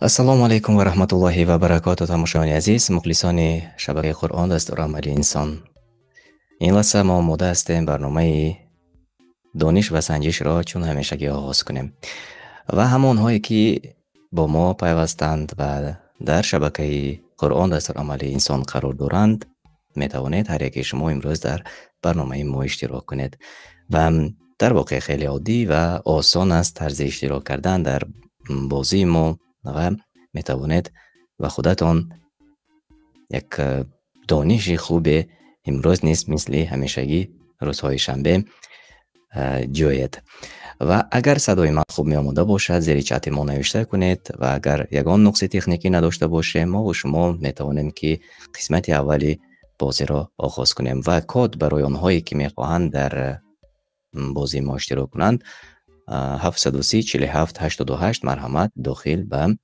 Ассалому алайкум ва раҳматуллоҳи ва баракоту, тамошобинони азиз, мухлисони шабакаи Қуръон, дастурамали инсон. Ин лаҳза мо омода ҳастем барномаи дониш ва санҷишро чун ҳамешагӣ оғоз кунем. Ва ҳамонҳое ки бо мо пайвастанд ва дар шабакаи Қуръон дастурамали инсон қарор доранд, метавонед ҳар яке шумо имрӯз дар барномаи мо иштирок кунед. Ва дар воқеъ хеле оддӣ ва осон аст тарзи иштирок кардан дар бозии мо ва метавонед ба худатон як дониши хубе имрӯз низ мисли ҳамешагӣ рӯзҳои шанбе ҷӯед. Ва агар садои ман хуб меомода бошад, зери чати мо навишта кунед ва агар ягон нуқси техникӣ надошта бошем, мо ва шумо метавонем ки қисмати аввали бозиро оғоз кунем ва код барои онҳое ки мехоҳанд дар бозии мо иштирок кунанд 730 47 88 марҳамат дохил ба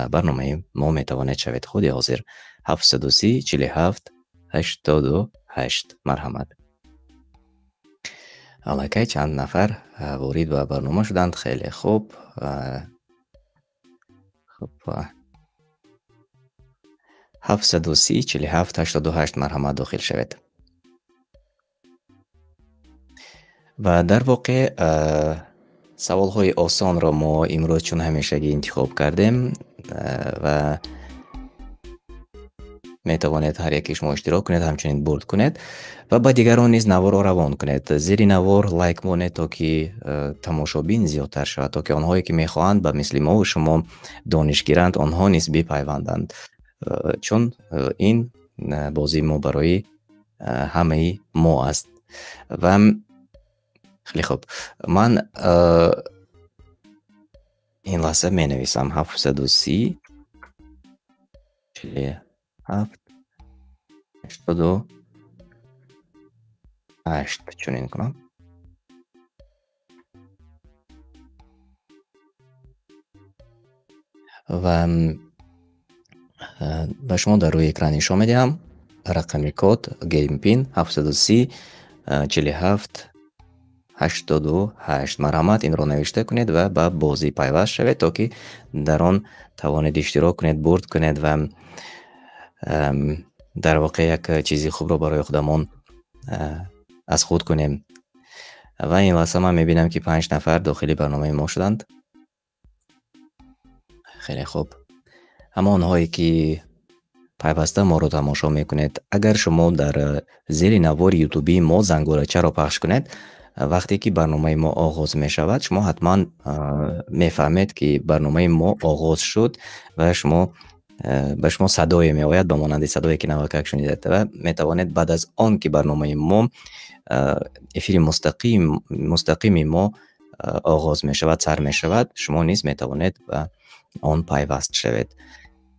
барномаи мо метавонед шавед. Худи ҳозир 730 47 88 марҳамат. Аллакай чанд нафар ворид ба барнома шуданд. Хеле хуб. Хуб, 730 47 88 марҳамат дохил шавед. Ва дар воқеъ саволҳои осонро мо имрӯз чун ҳамешагӣ интихоб кардем ва метавонед ҳар яке шумо иштирок кунед, ҳамчунин бурд кунед ва ба дигарон низ наворро равон кунед. Зери навор лайк монед, то ки тамошобин зиёдтар шавад, то ки онҳое ки мехоҳанд ба мисли мо ва шумо дониш гиранд, онҳо низ бипайванданд. Чун ин бозии мо барои ҳамаи мо аст. Ва хеле хуб, ман ин лаҳза менависам 730 47 88 чунин кунам. Ва ба шумо дар рӯи экран нишон медиҳам рақами код Game Pin 730 47 88. Марҳамат инро навишта кунед ва ба бозӣ пайваст шавед, то ки дар он тавонед иштирок кунед, бурд кунед ва дар воқеъ як чизи хубро барои худамон аз худ кунем. Ва ин лаҳза ман мебинам ки 5 нафар дохили барномаи мо шуданд. Хеле хуб. Ҳамонҳое ки пайваста моро тамошо мекунед, агар шумо дар зери навори ютубии мо зангӯрачаро пахш кунед, вақте ки барномаи мо оғоз мешавад, шумо ҳатман мефаҳмед ки барномаи мо оғоз шуд ва шумо ба шумо садое меояд ба монанди садое ки навакак шунидед ва метавонед баъд аз он ки барномаи мо эфири мустақими мо оғоз мешавад, сар мешавад, шумо низ метавонед ба он пайваст шавед.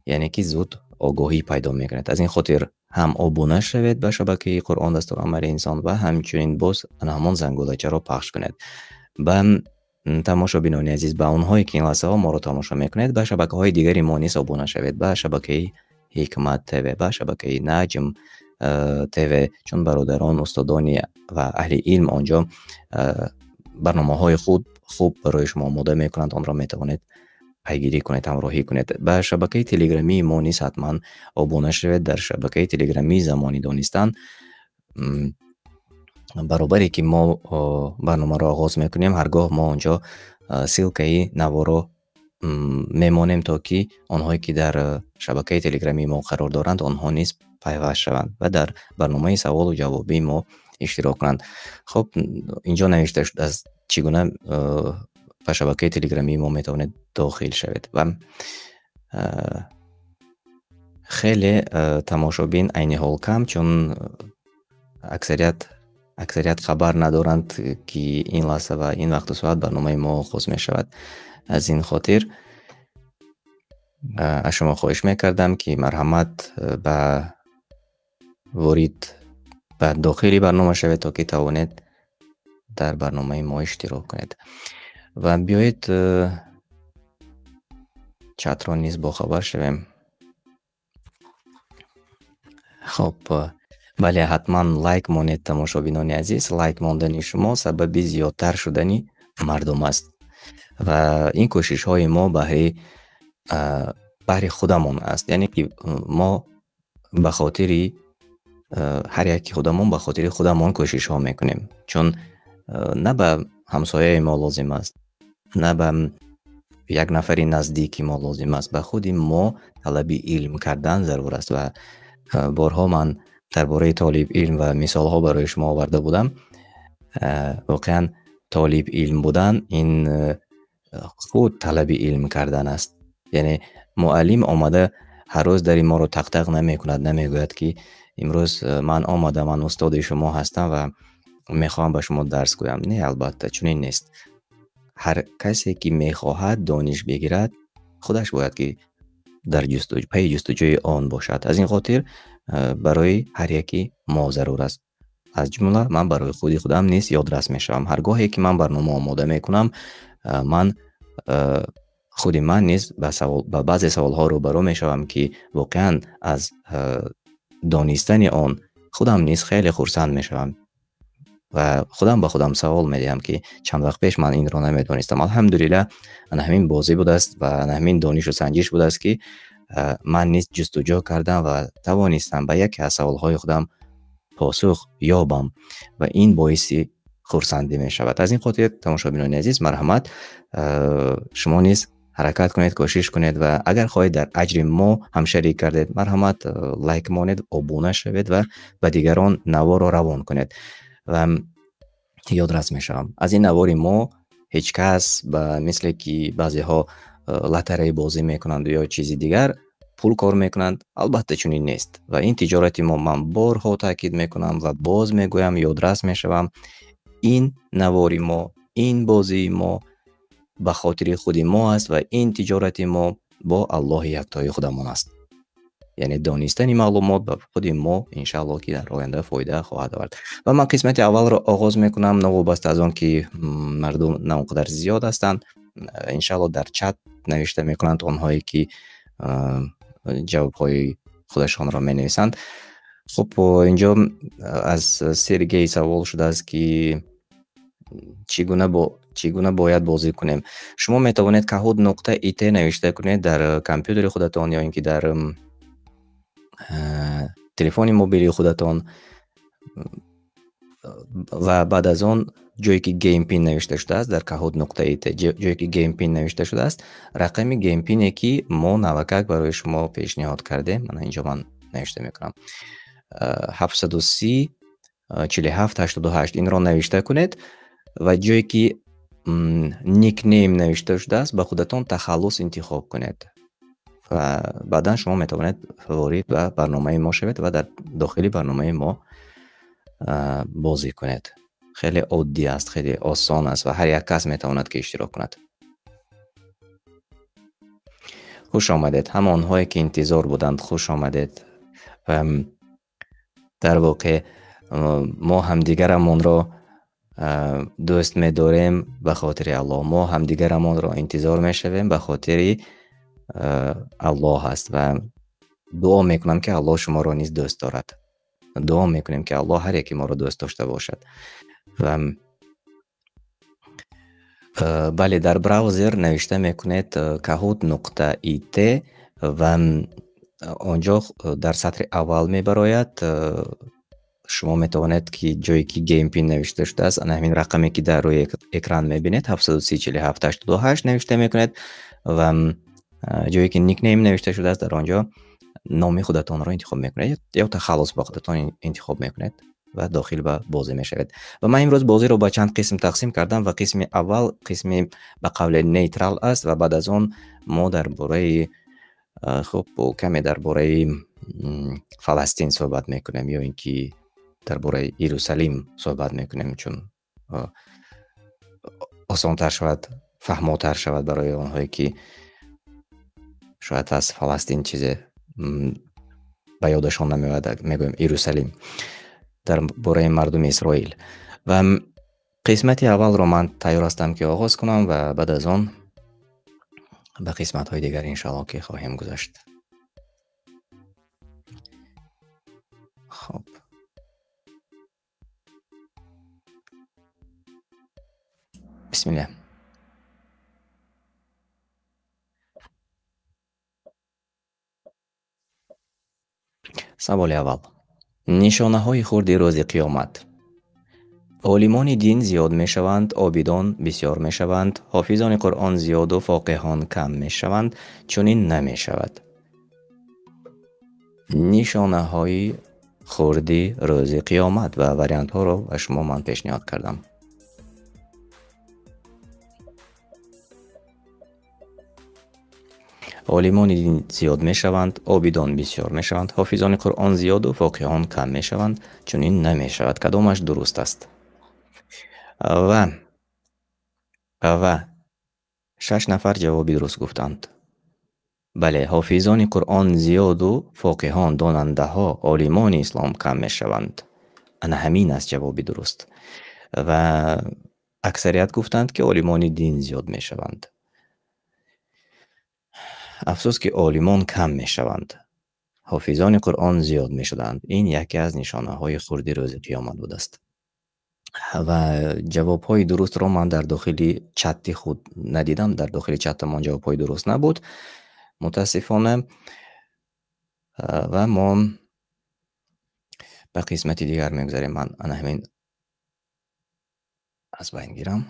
Яъне ки зуд огоҳӣ пайдо мекунед. Аз ин хотир ҳам обуна шавед ба шабакаи Қуръон дастурамали инсон ва ҳамчунин боз ҳамон зангӯлачаро пахш кунед. Ба тамошобинони азиз, ба онҳое ки ин лаҳзаҳо моро тамошо мекунед, ба шабакаҳои дигари мо низ обуна шавед, ба шабакаи Ҳикмат ТВ, ба шабакаи Наҷм ТВ, чун бародарон, устодони ва аҳли илм онҷо барномаҳои хуб барои шумо омода мекунанд, онро метавонед пайгирӣ кунед, ҳамроҳӣ кунед. Ба шабакаи телеграмии мо низ ҳатман обуна шавед. Дар шабакаи телеграмии Замони Донистан баробаре ки мо барномаро оғоз мекунем, ҳар гоҳ мо онҷо ссилкаи наворо мемонем, то ки онҳое ки дар шабакаи телеграмии мо қарор доранд, онҳо низ пайваст шаванд ва дар барномаи саволу ҷавобии мо иштирок кунанд. Хуб, инҷо навишта шудааст чӣ гуна ба шабакаи телеграмии мо метавонед дохил шавед. Ва хеле тамошобин айни ҳол кам, чун аксарият хабар надоранд ки ин лаҳза ва ин вақту соат барномаи мо оғоз мешавад. Аз ин хотир аз шумо хоҳиш мекардам ки марҳамат ба ворид ба дохили барнома шавед, то ки тавонед дар барномаи мо иштирок кунед. Ва биёед чатро низ бохабар шавем. Хоб, бале, ҳатман лайк монед, тамошобинони азиз. Лайк мондани шумо сабаби зиёдтар шудани мардум аст ва ин кӯшишҳои мо баҳри баҳри худамон аст. Яъне ки мо ба хотири ҳар яки худамон, ба хотири худамон кӯшишҳо мекунем, чун на ба ҳамсояи мо лозим аст, на ба як нафари наздики мо лозим аст, ба худи мо талаби илм кардан зарур аст. Ва борҳо ман дар бораи толиби илм ва мисолҳо барои шумо оварда будам. Воқеан толиби илм будан ин худ талаби илм кардан аст. Яъне муаллим омада ҳар рӯз дари моро тақ-тақ намекунад, намегӯяд ки имрӯз ман омадам, ман устоди шумо ҳастам ва мехоҳам ба шумо дарс гӯям. Не, албатта чунин нест. Ҳар касе ки мехоҳад дониш бигирад, худаш бояд ки дар пайи ҷустуҷӯи он бошад. Аз ин хотир барои ҳар яки мо зарур аст. Аз ҷумла ман барои худи худам низ ёдрас мешавам. Ҳар гоҳе ки ман барнома омода мекунам, ман худи ман низ ба баъзе саволҳо рӯбарӯ мешавам ки воқеан аз донистани он худам низ хеле хурсанд мешавам ва худам ба худам савол медиҳам ки чанд вақт пеш ман инро намедонистам. Алҳамдулиллаҳ, ана ҳамин бозӣ будааст ва ана ҳамин донишу санҷиш будааст ки ман низ ҷустуҷӯ кардам ва тавонистам ба яке аз саволҳои худам посух ёбам ва ин боиси хурсандӣ мешавад. Аз ин хотир тамошобинони азиз, марҳамат, шумо низ ҳаракат кунед, кӯшиш кунед ва агар хоҳед дар аҷри мо ҳамшарик кардед, марҳамат, лайк монед, обуна шавед ва ба дигарон наворро равон кунед. Ва ёдрас мешавам, аз ин навори мо ҳеҷ кас ба мисле ки баъзеҳо лотарея бозӣ мекунанд ё чизи дигар пул кор мекунанд, албатта чунин нест. Ва ин тиҷорати мо, ман борҳо таъкид мекунам ва боз мегӯям, ёдрас мешавам, ин навори мо, ин бозии мо ба хотири худи мо аст ва ин тиҷорати мо бо Аллоҳи яктои худамон аст. Яъне донистани маълумот ба худи мо иншааллоҳ ки дар оянда фоида хоҳад овард. Ва ман қисмати аввалро оғоз мекунам, новобаста аз он ки мардум на он қадар зиёд ҳастанд, иншааллоҳ дар чат навишта мекунанд онҳое ки ҷавобҳои худашонро менависанд. Хуб, инҷо аз Сергей савол шудааст ки чӣ гуна бояд бозӣ кунем. Шумо метавонед kahoot.it навишта кунед дар компютери худатон ё ин ки дар телефони мобилии худатон ва баъд аз он ҷое ки game pin навишта шудааст, дар kahoot.it ҷое ки game pin навишта шудааст, рақами game pin-е ки мо навакак барои шумо пешниҳод кардем, мана инҷо ман навишта мекунам, 730 47 88, инро навишта кунед ва ҷое ки nickname навишта шудааст, ба худатон тахаллус интихоб кунед ва баъдан шумо метавонед ворид ба барномаи мо шавед ва дар дохили барномаи мо бозӣ кунед. Хеле оддӣ аст, хеле осон аст ва ҳар як кас метавонад ки иштирок кунад. Хуш омадед, ҳамонҳое ки интизор буданд, хуш омадед. Ва дар воқеъ мо ҳамдигарамонро дӯст медорем ба хотири Аллоҳ, мо ҳамдигарамонро интизор мешавем ба хотири Аллоҳ аст ва дуо мекунам ки Аллоҳ шуморо низ дӯст дорад. Дуо мекунем ки Аллоҳ ҳар яки моро дӯст дошта бошад. Ва бале, дар браузер навишта мекунед kahoot.it ва онҷо дар сатри аввал мебарояд. Шумо метавонед ки ҷое ки game pin навишта шудааст, ана ҳамин рақаме ки дар рӯи экран мебинед, 730 47 88 навишта мекунед ва ҷое ки nickname навишта шудааст, дар онҷо номи худатонро интихоб мекунед ё тахаллус ба худатон интихоб мекунед ва дохил ба бозӣ мешавед. Ва ман имрӯз бозиро ба чанд қисм тақсим кардам ва қисми аввал қисми ба қавле нейтрал аст ва баъд аз он мо дар бораи хуб каме дар бораи Фаластин суҳбат мекунем ё ин ки дар бораи Иерусалим суҳбат мекунем, чун осонтар шавад, фаҳмотар шавад барои онҳое ки шояд аз Фаластин чизе ба ёдашон намеояд, мегӯем Иерусалим, дар бораи мардуми Исроил. Ва қисмати аввалро ман тайёр ҳастам ки оғоз кунам ва баъд аз он ба қисматҳои дигар иншааллоҳ ки хоҳем гузашт. Хоб, бисмиллаҳ. Саволи аввал. Нишонаҳои хурди рӯзи қиёмат. Олимони дин зиёд мешаванд, обидон бисёр мешаванд, ҳофизони Қуръон зиёду фоқиҳон кам мешаванд, чунин намешавад. Нишонаҳои хурди рӯзи қиёмат ва вариантҳоро ба шумо ман пешниҳод кардам. Олимони дин зиёд мешаванд, обидон бисёр мешаванд, ҳофизони Қуръон зиёду фоқиҳон кам мешаванд, чунин намешавад. Кадомаш дуруст аст? Ва 6 нафар ҷавоби дуруст гуфтанд. Бале, ҳофизони Қуръон зиёду фоқиҳон, донандаҳо, олимони ислом кам мешаванд. Ана ҳамин аст ҷавоби дуруст. Ва аксарият гуфтанд, ки олимони дин зиёд мешаванд. Афсӯс, ки олимон кам мешаванд. Ҳофизони Қуръон зиёд мешуданд. Ин яке аз нишонаҳои хурди рӯзи қиёмат будааст. Ва ҷавобҳои дурустро ман дар дохили чатти худ надидам. Дар дохили чаттамон ҷавобҳои дуруст набуд, мутаассифона. Ва мо ба қисмати дигар мегузарем. Ман ана ҳамин аз байн гирам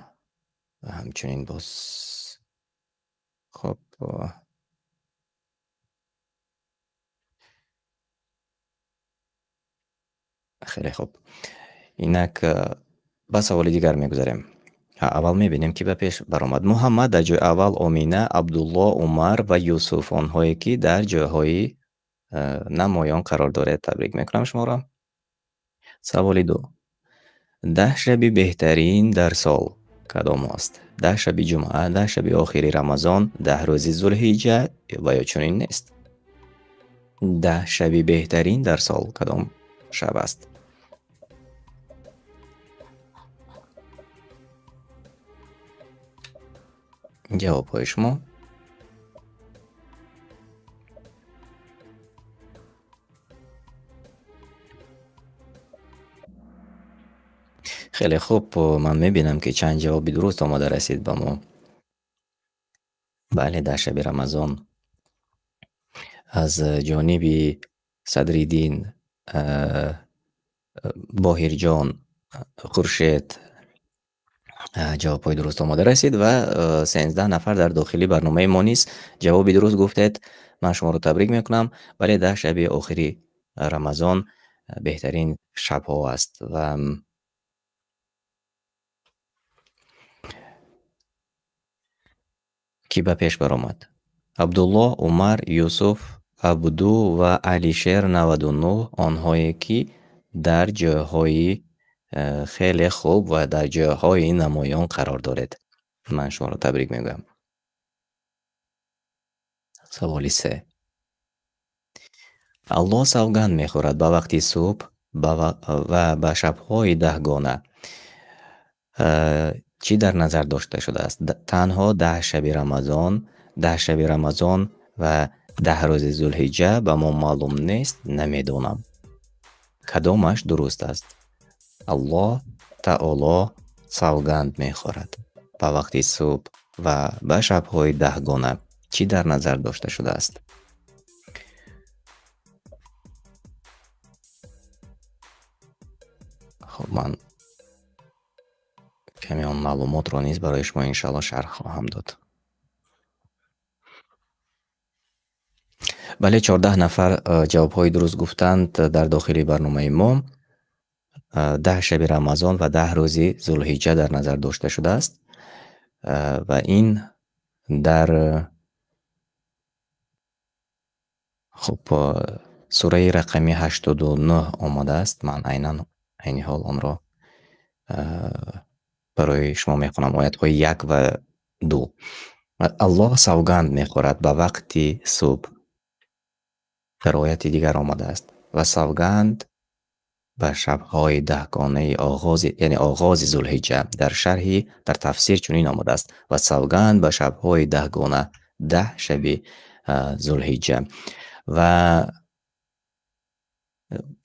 ва ҳамчунин боз хоб хеле хуб. Инак ба саволи дигар мегузарем. Аввал мебинем, ки ба пеш баромад. Муҳаммад дар ҷои аввал, Омина, Абдулло, Умар ва Юсуф, онҳое ки дар ҷойҳои намоён қарор доред. Табрик мекунам шуморо. Саволи 2. 10 шаби беҳтарин дар сол кадом аст? 10 шаби ҷумъа, 10 шаби охири Рамазон, 10 рӯзи Зулҳиҷҷа ва ё чунин нест? 10 шаби беҳтарин дар сол кадом шаб аст? Ҷавобҳои шумо. Хеле хуб, ман мебинам, ки чанд ҷавоби дуруст омада расид ба мо. Бале, 10 шаби Рамазон. Аз ҷониби Садриддин, Боҳирҷон, Хуршед ҷавобҳои дуруст омада расид ва 13 нафар дар дохили барномаи мо низ ҷавоби дуруст гуфтед. Ман шуморо табрик мекунам. Бале, 10 шаби охири Рамазон беҳтарин шабҳо аст ва ки ба пеш баромад? Абдулло, Умар, Юсуф, Абду ва Алишер 99, онҳое ки дар ҷойҳои хеле хуб ва дар ҷойҳои намоён қарор доред. Ман шуморо табрик мегӯям. Саволи 3. Аллоҳ савганд мехӯрад ба вақти субҳ ва ба шабҳои даҳгона. Чӣ дар назар дошта шудааст? Танҳо 10 шаби Рамазон, 10 шаби Рамазон ва 10 рӯзи Зулҳиҷҷа ба мо маълум нест, намедонам. Кадомаш дуруст аст? Аллоҳ таоло савганд мехӯрад ба вақти субҳ ва ба шабҳои даҳгона. Чӣ дар назар дошта шудааст? Хуб, ман каме он маълумотро низ барои шумо иншаллоҳ шарҳ хоҳам дод. Бале, 14 нафар ҷавобҳои дуруст гуфтанд дар дохили барномаи мо. 10 шаби Рамазон ва 10 рӯзи Зулҳиҷҷа дар назар дошта шудааст ва ин дар хуб сураи рақами 89 омадааст. Ман айнан айни ҳол онро барои шумо мехонам, оятҳои 1 ва 2. Аллоҳ савганд мехӯрад ба вақти субҳ. Дар ояти дигар омадааст ва савганд ба шабҳои даҳгонаи оғози, яъне оғози Зулҳиҷҷа. Дар шарҳи, дар тафсир чунин омадааст: ва савганд ба шабҳои даҳгона, 10 шаби Зулҳиҷҷа. Ва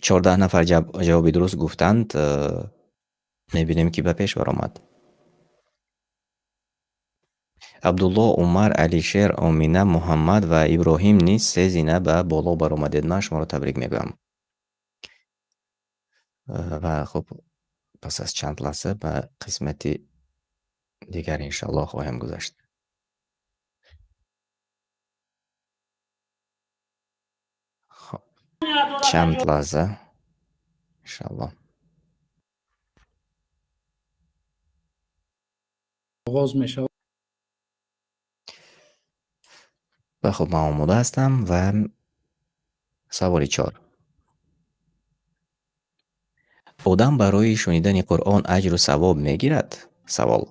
14 нафар ҷавоби дуруст гуфтанд. Мебинем, ки ба пеш баромад. Абдулло, Умар, Алишер, Омина, Муҳаммад ва Иброҳим низ 3 зина ба боло баромадед. Ман шуморо табрик мегӯям. Ва хуб, пас аз чанд лаҳза ба қисмати дигар иншаллоҳ хоҳем гузашт. Хуб, чанд лаҳза иншаллоҳ. Оғоз мешавад. Ва хуб, ман омода ҳастам ва саволи 4. Одам барои шунидани Қуръон аҷру савоб мегирад? Савол.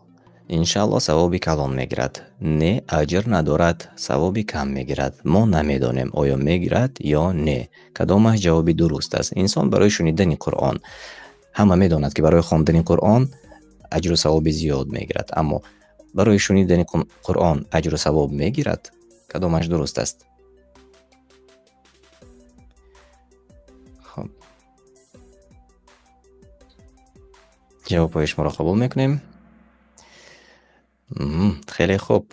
Иншаллоҳ савоби калон мегирад. Не, аҷр надорад, савоби кам мегирад. Мо намедонем, оё мегирад ё не. Кадомаш ҷавоби дуруст аст? Инсон барои шунидани Қуръон, ҳама медонад, ки барои хондани Қуръон аҷру савоби зиёд мегирад, аммо барои шунидани Қуръон аҷру савоб мегирад? Кадомаш дуруст аст? Хуб, ҷавобҳои шуморо қабул мекунем. Хеле хуб,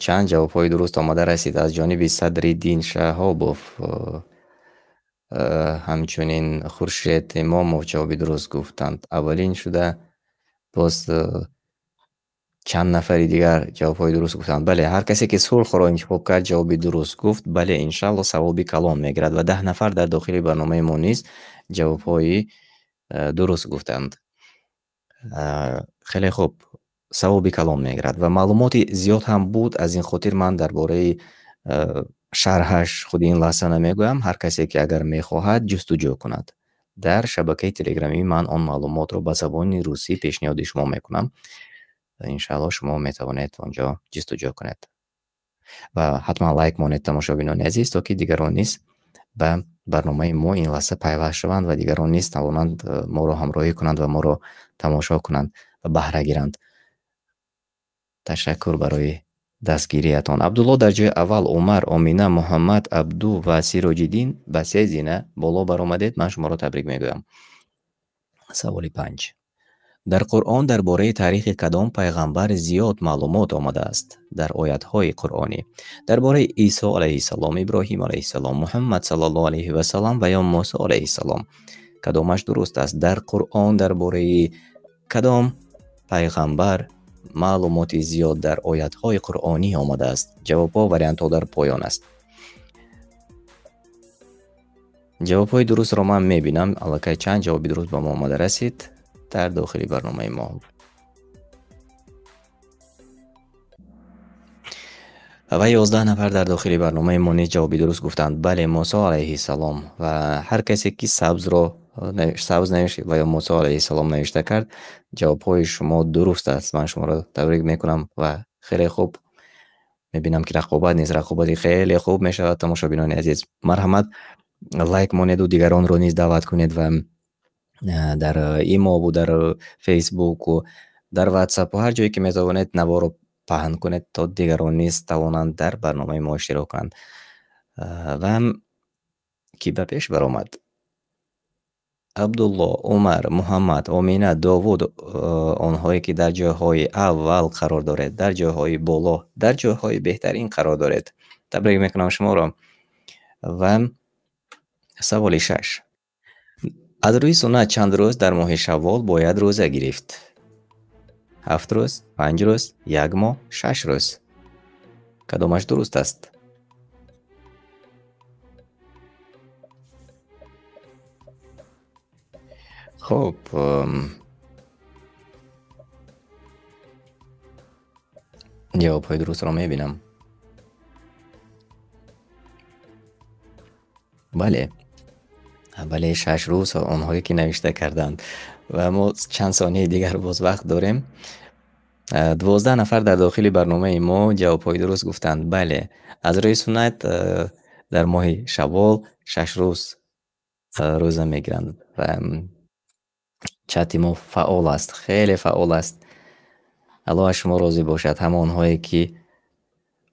чанд ҷавобҳои дуруст омада расид аз ҷониби Садриддин Шаҳобов, ҳамчунин Хуршед Имомов ҷавоби дуруст гуфтанд. Аввалин шуда боз чанд нафари дигар ҷавобҳои дуруст гуфтанд. Бале, ҳар касе ки сурхро интихоб кард ҷавоби дуруст гуфт. Бале, иншаллоҳ савоби калон мегирад ва 10 нафар дар дохили барномаи мо низ ҷавобҳои дуруст гуфтанд. Хеле хуб, савоби калон мегирад ва маълумоти зиёд ҳам буд. Аз ин хотир ман дар бораи шарҳаш худи ин лаҳза намегӯям. Ҳар касе ки агар мехоҳад ҷустуҷӯ кунад, дар шабакаи телеграмии ман он маълумотро ба забони русӣ пешниҳоди шумо мекунам. Иншааллоҳ шумо метавонед онҷо ҷустуҷӯ кунед ва ҳатман лайк монед, тамошобинони азиз, то ки дигарон низ ба барномаи мо ин лаҳза пайваст шаванд ва дигарон низ тавонанд моро ҳамроҳӣ кунанд ва моро тамошо кунанд ва баҳра гиранд. Ташаккур барои дастгириятон. Абдулло дар ҷои аввал, Умар, Омина, Муҳаммад, Абду ва Сироҷиддин ба 3 зина боло баромадед. Ман шуморо табрик мегӯям. Саволи 5. Дар Қуръон дар бораи таърихи кадом пайғамбар зиёд маълумот омадааст? Дар оятҳои қуръонӣ. Дар бораи Исо алайҳиссалом, Иброҳим алайҳиссалом, Муҳаммад саллаллоҳу алайҳи васаллам ва ё Мусо алайҳиссалом. Кадомаш дуруст аст? Дар Қуръон дар бораи кадом пайғамбар маълумоти зиёд дар оятҳои қуръонӣ омадааст? Ҷавобҳо вариантҳо дар поён аст. Ҷавобҳои дурустро ман мебинам. Аллакай чанд ҷавоби дуруст ба мо омада расид дар дохили барномаи мо. Ва 11 нафар дар дохили барномаи мо низ ҷавоби дуруст гуфтанд. Бале, Мусо алайҳиссалом. Ва ҳар касе ки сабз навишт ва ё Мусо алайҳиссалом навишта кард, ҷавобҳои шумо дуруст аст. Ман шуморо табрик мекунам ва хеле хуб мебинам, ки рақобат низ рақобати хеле хуб мешавад. Тамошобинони азиз, марҳамат, лайк монеду дигаронро низ даъват кунед ва дар имобу дар фейсбуку дар ватсапу ҳар ҷое ки метавонед наворо паҳн кунед, то дигарон низ тавонанд дар барномаи мо иштирок кунанд. Ва ки ба пеш баромад? Абдулло, Умар, Муҳаммад, Омина, Довуд, онҳое ки дар ҷойҳои аввал қарор доред, дар ҷойҳои боло, дар ҷойҳои беҳтарин қарор доред. Табрик мекунам шуморо. Ва саволи 6. Аз рӯи суннат чанд рӯз дар моҳи Шаввол бояд рӯза гирифт? 7 рӯз, 5 рӯз, 1 моҳ, 6 рӯз. Кадомаш дуруст аст? Хуб, ҷавобҳои дурустро мебинам. Бале, бале, 6 рӯз онҳое ки навишта карданд. Ва мо чанд сонияи дигар боз вақт дорем. 12 нафар дар дохили барномаи мо ҷавобҳои дуруст гуфтанд. Бале, аз рӯи суннат дар моҳи Шаввол 6 рӯз рӯза мегиранд ва чати мо фаъол аст, хеле фаъол аст. Аллоҳ аз шумо розӣ бошад. Ҳамонҳое ки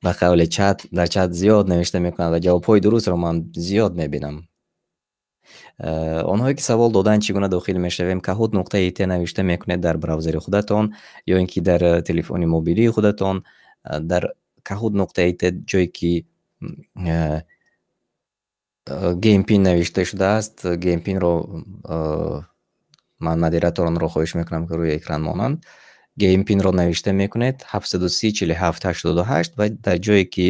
ба қавли чат дар чат зиёд навишта мекунанд ва ҷавобҳои дурустро ман зиёд мебинам. Онҳое ки савол доданд, чӣ гуна дохил мешавем, kahoot.it навишта мекунед дар браузери худатон ё ин ки дар телефони мобилии худатон. Дар kahoot.it ҷое ки game pin навишта шудааст, game pin-ро Ман модераторонро хоҳиш мекунам, ки рӯи экран монанд. Game pin-ро навишта мекунед 730 47 88 ва дар ҷое ки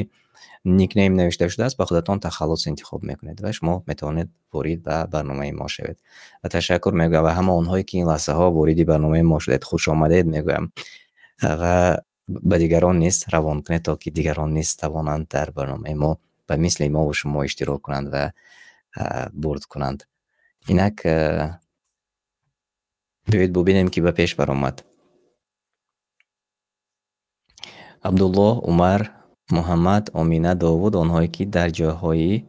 nickname навишта шудааст, ба худатон тахаллус интихоб мекунед ва шумо метавонед ворид ба барномаи мо шавед. Ва ташаккур мегӯям ва ҳама онҳое ки ин лаҳзаҳо вориди барномаи мо шудед, хуш омадед мегӯям ва ба дигарон низ равон кунед, то ки дигарон низ тавонанд дар барномаи мо ба мисли мо ва шумо иштирок кунанд ва бурд кунанд. Инак биёед бубинем, ки ба пеш баромад. Абдуллоҳ, Умар, Муҳаммад, Омина, Довуд, онҳое ки дар ҷойҳои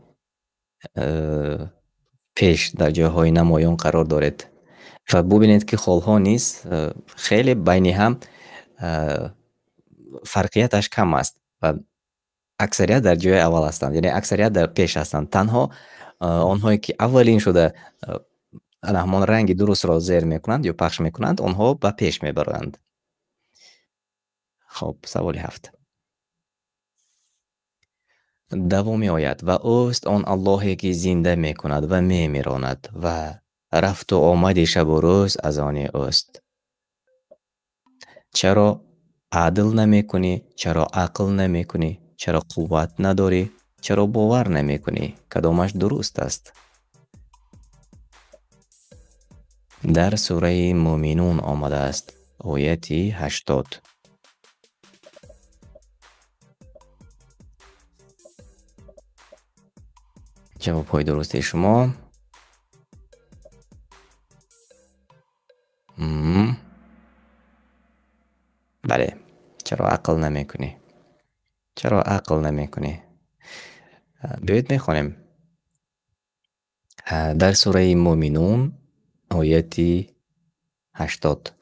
пеш, дар ҷойҳои намоён қарор доред. Ва бубинед, ки холҳо низ хеле байни ҳам фарқияташ кам аст ва аксарият дар ҷои аввал ҳастанд, яъне аксарият дар пеш ҳастанд. Танҳо онҳое ки аввалин шуда ана ҳамон ранги дурустро зер мекунанд ё пахш мекунанд, онҳо ба пеш мебаранд. Хоб, саволи 7. Давоми оят: ва ӯст он Аллоҳе ки зинда мекунад ва мемиронад ва рафту омади шабу рӯз аз они ӯст. Чаро адл намекунӣ? Чаро ақл намекунӣ? Чаро қувват надорӣ? Чаро бовар намекунӣ? Кадомаш дуруст аст? Дар сураи Муъминун омадааст, ояти 80. Ҷавобҳои дурусти шумо. Бале, чаро ақл намекунӣ? Чаро ақл намекунӣ? Биёед мехонем. Дар сураи Муъминун ояти 80.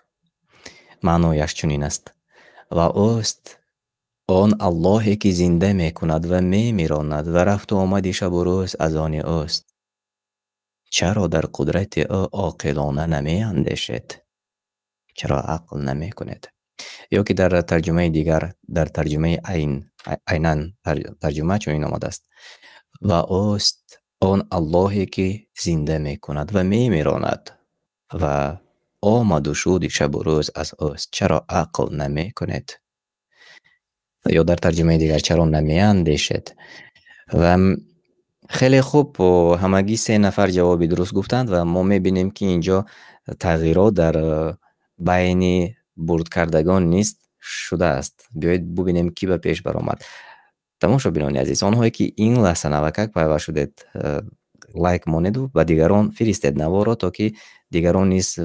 Маънояш чунин аст: ва ӯст он Аллоҳе ки зинда мекунад ва мемиронад ва рафту омади шабу рӯз аз они ӯст. Чаро дар қудрати ӯ оқилона намеандешед? Чаро ақл намекунед? Ё ки дар тарҷумаи дигар, дар тарҷумаи айнан тарҷума чунин омадааст: ва ӯст он Аллоҳе ки зинда мекунад ва мемиронад ва омаду шуди шабу рӯз аз ӯст. Чаро ақл намекунед? Ё дар тарҷумаи дигар, чаро намеандешед? Ва хеле хуб, ҳамагӣ 3 нафар ҷавоби дуруст гуфтанд ва мо мебинем, ки инҷо тағйирот дар байни бурдкардагон низ шудааст. Биёед бубинем, ки ба пеш баромад. Тамошобинони азиз, онҳое ки ин лаҳза навакак пайваст шудед, лайк монеду ба дигарон фиристед наворро, то ки дигарон низ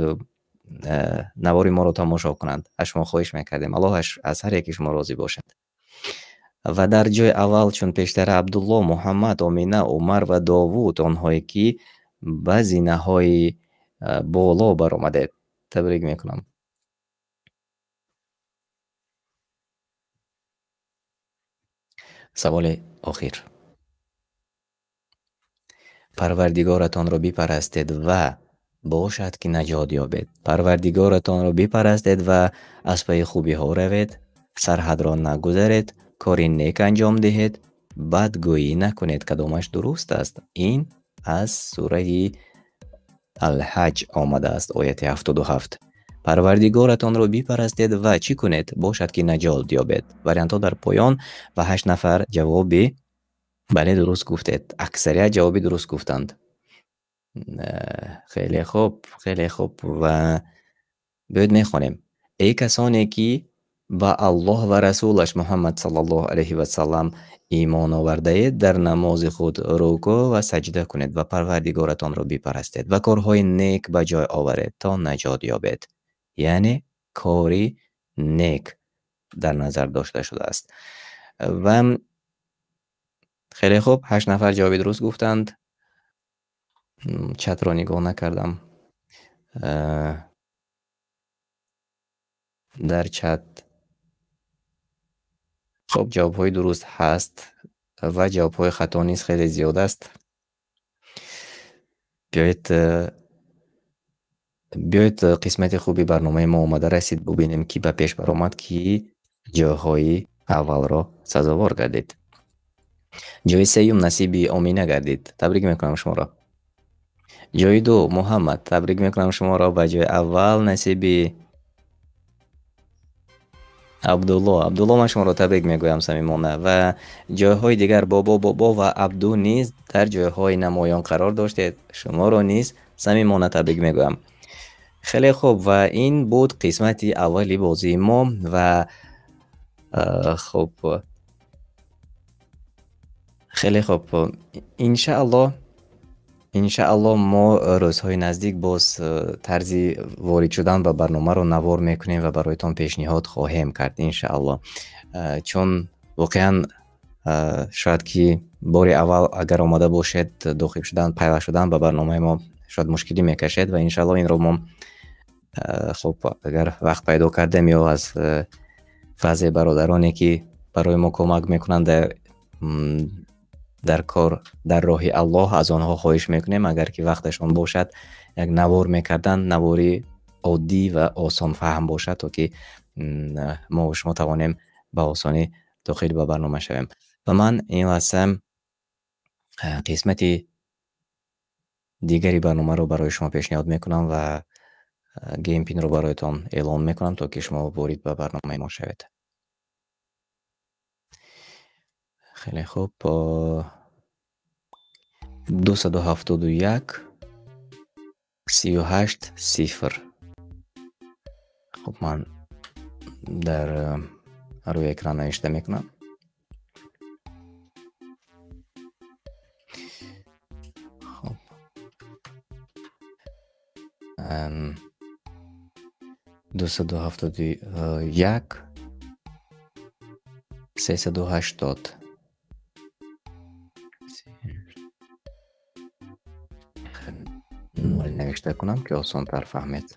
навори моро тамошо кунанд. Аз шумо хоҳиш мекардем. Аллоҳ аз ҳар яки шумо розӣ бошад. Ва дар ҷои аввал, чун пештара Абдулло, Муҳаммад, Омина, Умар ва Довуд, онҳое ки ба зинаҳои боло баромадед, табрик мекунам. Саволи охир. Парвардигоратонро бипарастед ва бошад ки наҷот ёбед. Парвардигоратонро бипарастед ва аз пайи хубиҳо равед, сарҳадро нагузаред, кори нек анҷом диҳед, бадгӯӣ накунед. Кадомаш дуруст аст? Ин аз сураи Ал-Ҳаҷ омадааст, ояти 77. Парвардигоратонро бипарастед ва чӣ кунед? Бошад ки наҷот ёбед. Вариантҳо дар поён ва 8 нафар ҷавоби бале дуруст гуфтед. Аксарият ҷавоби дуруст гуфтанд. Хеле хуб, хеле хуб. Ва биёед мехонем. Эй касоне ки ба Аллоҳ ва расулаш Муҳаммад саллаллоҳу алайҳи ва саллам имон овардаед, дар намози худ рукӯъ ва саҷда кунед ва Парвардигоратонро бипарастед ва корҳои нек ба ҷой оваред то наҷот ёбед. Яъне кори нек дар назар дошта шудааст. Ва хеле хуб, 8 нафар ҷавоби дуруст гуфтанд. Чатро нигоҳ накардам. Дар чат хуб ҷавобҳои дуруст ҳаст ва ҷавобҳои хато низ хеле зиёд аст. Биёед қисмати хуби барномаи мо омада расид, бубинем ки ба пеш баромад, ки ҷойҳои аввалро сазовор гардид. Ҷои сеюм насиби Омина гардид. Табрик мекунам шуморо. Ҷойи ду Муҳаммад, табрик мекунам шуморо. Ба ҷои аввал насиби Абдулло. Абдулло, ман шуморо табрик мегӯям самимона. Ва ҷойҳои дигар Бобо, Бобо ва Абду низ дар ҷойҳои намоён қарор доштед. Шуморо низ самимона табрик мегӯям. Хеле хуб, ва ин буд қисмати аввали бозии мо. Ва хуб, хеле хуб, иншааллоҳ, иншааллоҳ мо рӯзҳои наздик боз тарзи ворид шудан ба барномаро навор мекунем ва бароятон пешниҳод хоҳем кард иншааллоҳ. Чун воқеан шояд ки бори аввал агар омада бошед, дохил шудан, пайваст шудан ба барномаи мо шояд мушкилӣ мекашед ва иншааллоҳ инро мо хуб агар вақт пайдо кардем ё аз баъзе бародароне ки барои мо кӯмак мекунанд дар кор, дар роҳи Аллоҳ, аз онҳо хоҳиш мекунем агар ки вақташон бошад як навор мекардан, навори оддӣ ва осонфаҳм бошад, то ки мо ва шумо тавонем ба осонӣ дохил ба барнома шавем. Ва ман ин лаҳза қисмати дигари барномаро барои шумо пешниҳод мекунам ва геймпинро бароятон эълон мекунам, то ки шумо ворид ба барномаи мо шавед. Хеле хуб, 271 38 0. Хуб, ман дар рӯи экран навишта мекунам. Хуб, 271 380. Навишта кунам ки осонтар фаҳмед.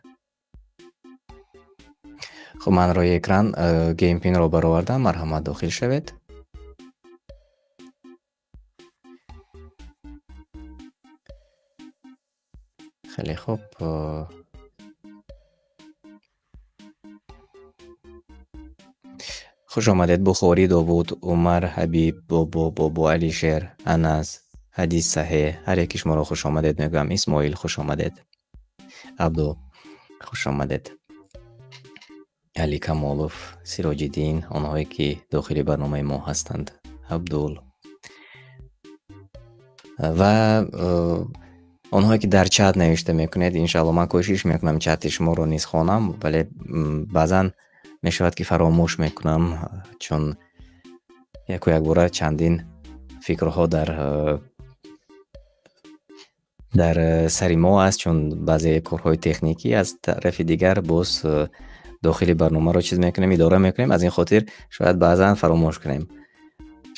Хуб, ман рӯи экран геймпинро баровардам, марҳамат дохил шавед. Хеле хуб. Хуш омадед Бухорӣ, Довуд, Умар, Ҳабиб, Бобо, Бобо, Алишер, Анас, ҳадис саҳеҳ. Ҳар яки шуморо хуш омадед мегӯям. Исмоил, хуш омадед. Абду, хуш омадед. Али Камолов, Сироҷиддин, онҳое ки дохили барномаи мо ҳастанд, Абдул ва онҳое ки дар чат навишта мекунед, иншааллоҳ ман кӯшиш мекунам чати шуморо низ хонам, вале баъзан мешавад ки фаромӯш мекунам, чун яку якбора чандин фикрҳо дар сари мо аст, чун баъзе корҳои техникӣ аз тарафи дигар боз дохили барномаро чиз мекунем, идора мекунем, аз ин хотир шояд баъзан фаромӯш кунем.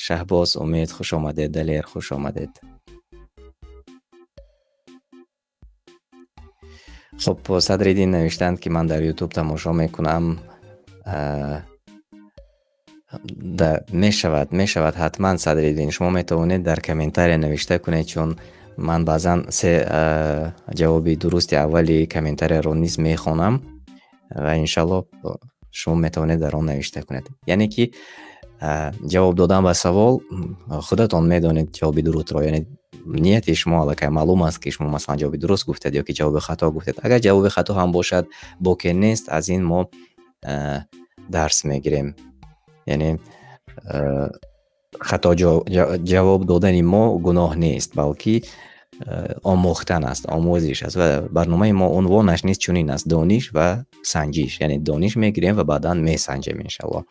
Шаҳбоз, Умед, хуш омадед. Далер, хуш омадед. Хуб, Садриддин навиштанд ки ман дар YouTube тамошо мекунам. Мешавад ҳатман Садриддин, шумо метавонед дар комментария навишта кунед, чун ман баъзан се ҷавоби дурусти аввали комментарияро низ мехонам ва иншаллоҳ шумо метавонед дар он навишта кунед. Яъне ки ҷавоб додан ба савол худатон медонед ҷавоби дурустро, яъне нияти шумо аллакай маълум аст ки шумо масалан ҷавоби дуруст гуфтед ё ки ҷавоби хато гуфтед. Агар ҷавоби хато ҳам бошад, боке нест, аз ин мо дарс мегирем. Яъне хато ҷавоб додани мо гуноҳ нест, балки омӯхтан аст, омӯзиш аст ва барномаи мо унвонаш низ чунин аст: дониш ва санҷиш. Яъне дониш мегирем ва баъдан месанҷем иншаллоҳ.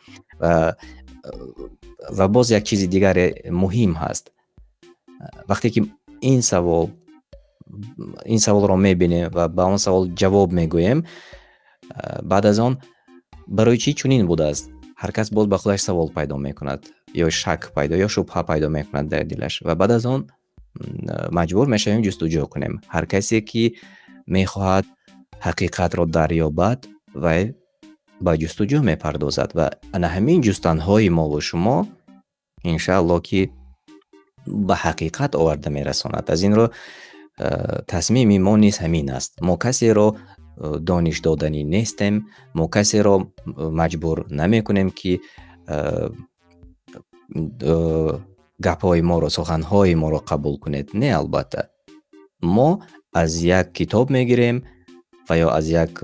Ва боз як чизи дигаре муҳим ҳаст. Вақте ки ин саволро мебинем ва ба он савол ҷавоб мегӯем, баъд аз он барои чӣ чунин будааст, ҳар кас боз ба худаш савол пайдо мекунад ё шак пайдо ё шубҳа пайдо мекунад дар дилаш ва баъд аз он маҷбур мешавем ҷустуҷӯ кунем. Ҳар касе ки мехоҳад ҳақиқатро дарёбад, вай ба ҷустуҷӯ мепардозад ва ана ҳамин ҷустанҳои мо ва шумо иншааллоҳ ки ба ҳақиқат оварда мерасонад. Аз ин рӯ тасмими мо низ ҳамин аст. Мо касеро дониш доданӣ нестем, мо касеро маҷбур намекунем ки гапҳои моро, суханҳои моро қабул кунед. Не, албатта. Мо аз як китоб мегирем ва ё аз як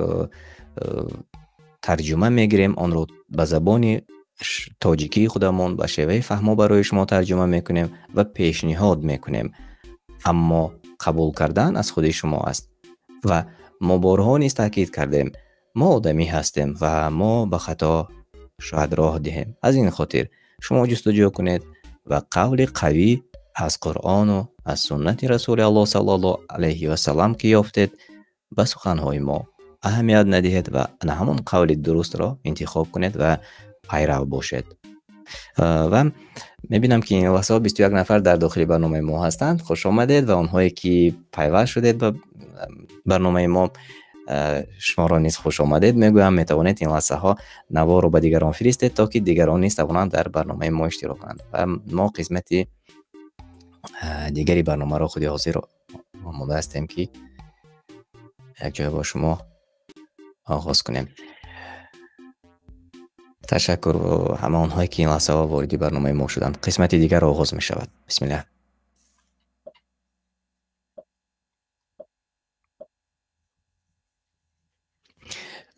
тарҷума мегирем, онро ба забони тоҷикии худамон ба шеваи фаҳмо барои шумо тарҷума мекунем ва пешниҳод мекунем. Аммо қабул кардан аз худи шумо аст. Ва мо борҳо низ таъкид кардем, мо одамӣ ҳастем ва мо ба хато шояд роҳ диҳем. Аз ин хотир шумо ҷустуҷӯ кунед ва қавли қавӣ аз Қуръону аз суннати Расули Аллоҳ саллаллоҳу алайҳи ва саллам ки ёфтед, ба суханҳои мо аҳамият надиҳед ва на ҳамон қавли дурустро интихоб кунед ва пайрав бошед. Ва мебинам ки ин лаҳзаҳо 21 нафар дар дохили барномаи мо ҳастанд. Хуш омадед ва онҳое ки пайваст шудед ба барномаи мо, шуморо низ хуш омадед мегӯям. Метавонед ин лаҳзаҳо наворро ба дигарон фиристед, то ки дигарон низ тавонанд дар барномаи мо иштирок кунанд. Ва мо қисмати дигари барномаро худи ҳозир омода ҳастем, ки якҷоя бо шумо оғоз кунем. Ташаккур ҳама онҳое ки ин лаҳзаҳо вориди барномаи мо шуданд. Қисмати дигар оғоз мешавад. Бисмиллаҳ.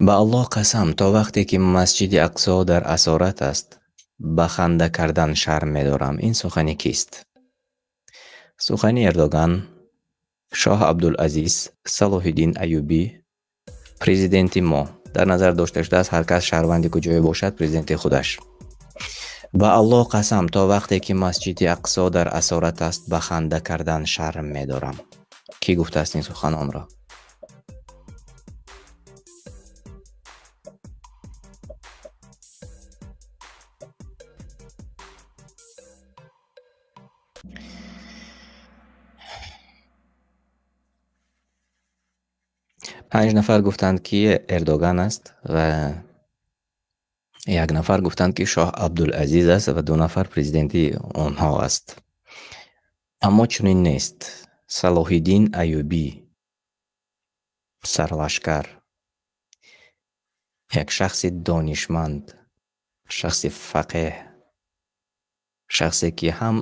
Ба Аллоҳ қасам, то вақте ки масҷиди Ақсо дар асорат аст, ба ханда кардан шарм медорам. Ин сухани кист? Сухани Эрдоган, Шоҳ Абдулазиз, Салоҳиддин Аюбӣ, президенти мо. Дар назар дошта шудааст ҳар кас шаҳрванди куҷое бошад, президенти худаш. Ба Аллоҳ қасам, то вақте ки масҷиди Ақсо дар асорат аст, ба ханда кардан шарм медорам. Кӣ гуфтааст ин суханонро? Панҷ нафар гуфтанд, ки Эрдоган аст ва як нафар гуфтанд, ки Шоҳ Абдулазиз аст ва ду нафар президенти онҳо аст. Аммо чунин нест. Салоҳиддин Аюбӣ, сарлашкар, як шахси донишманд, шахси фақеҳ, шахсе ки ҳам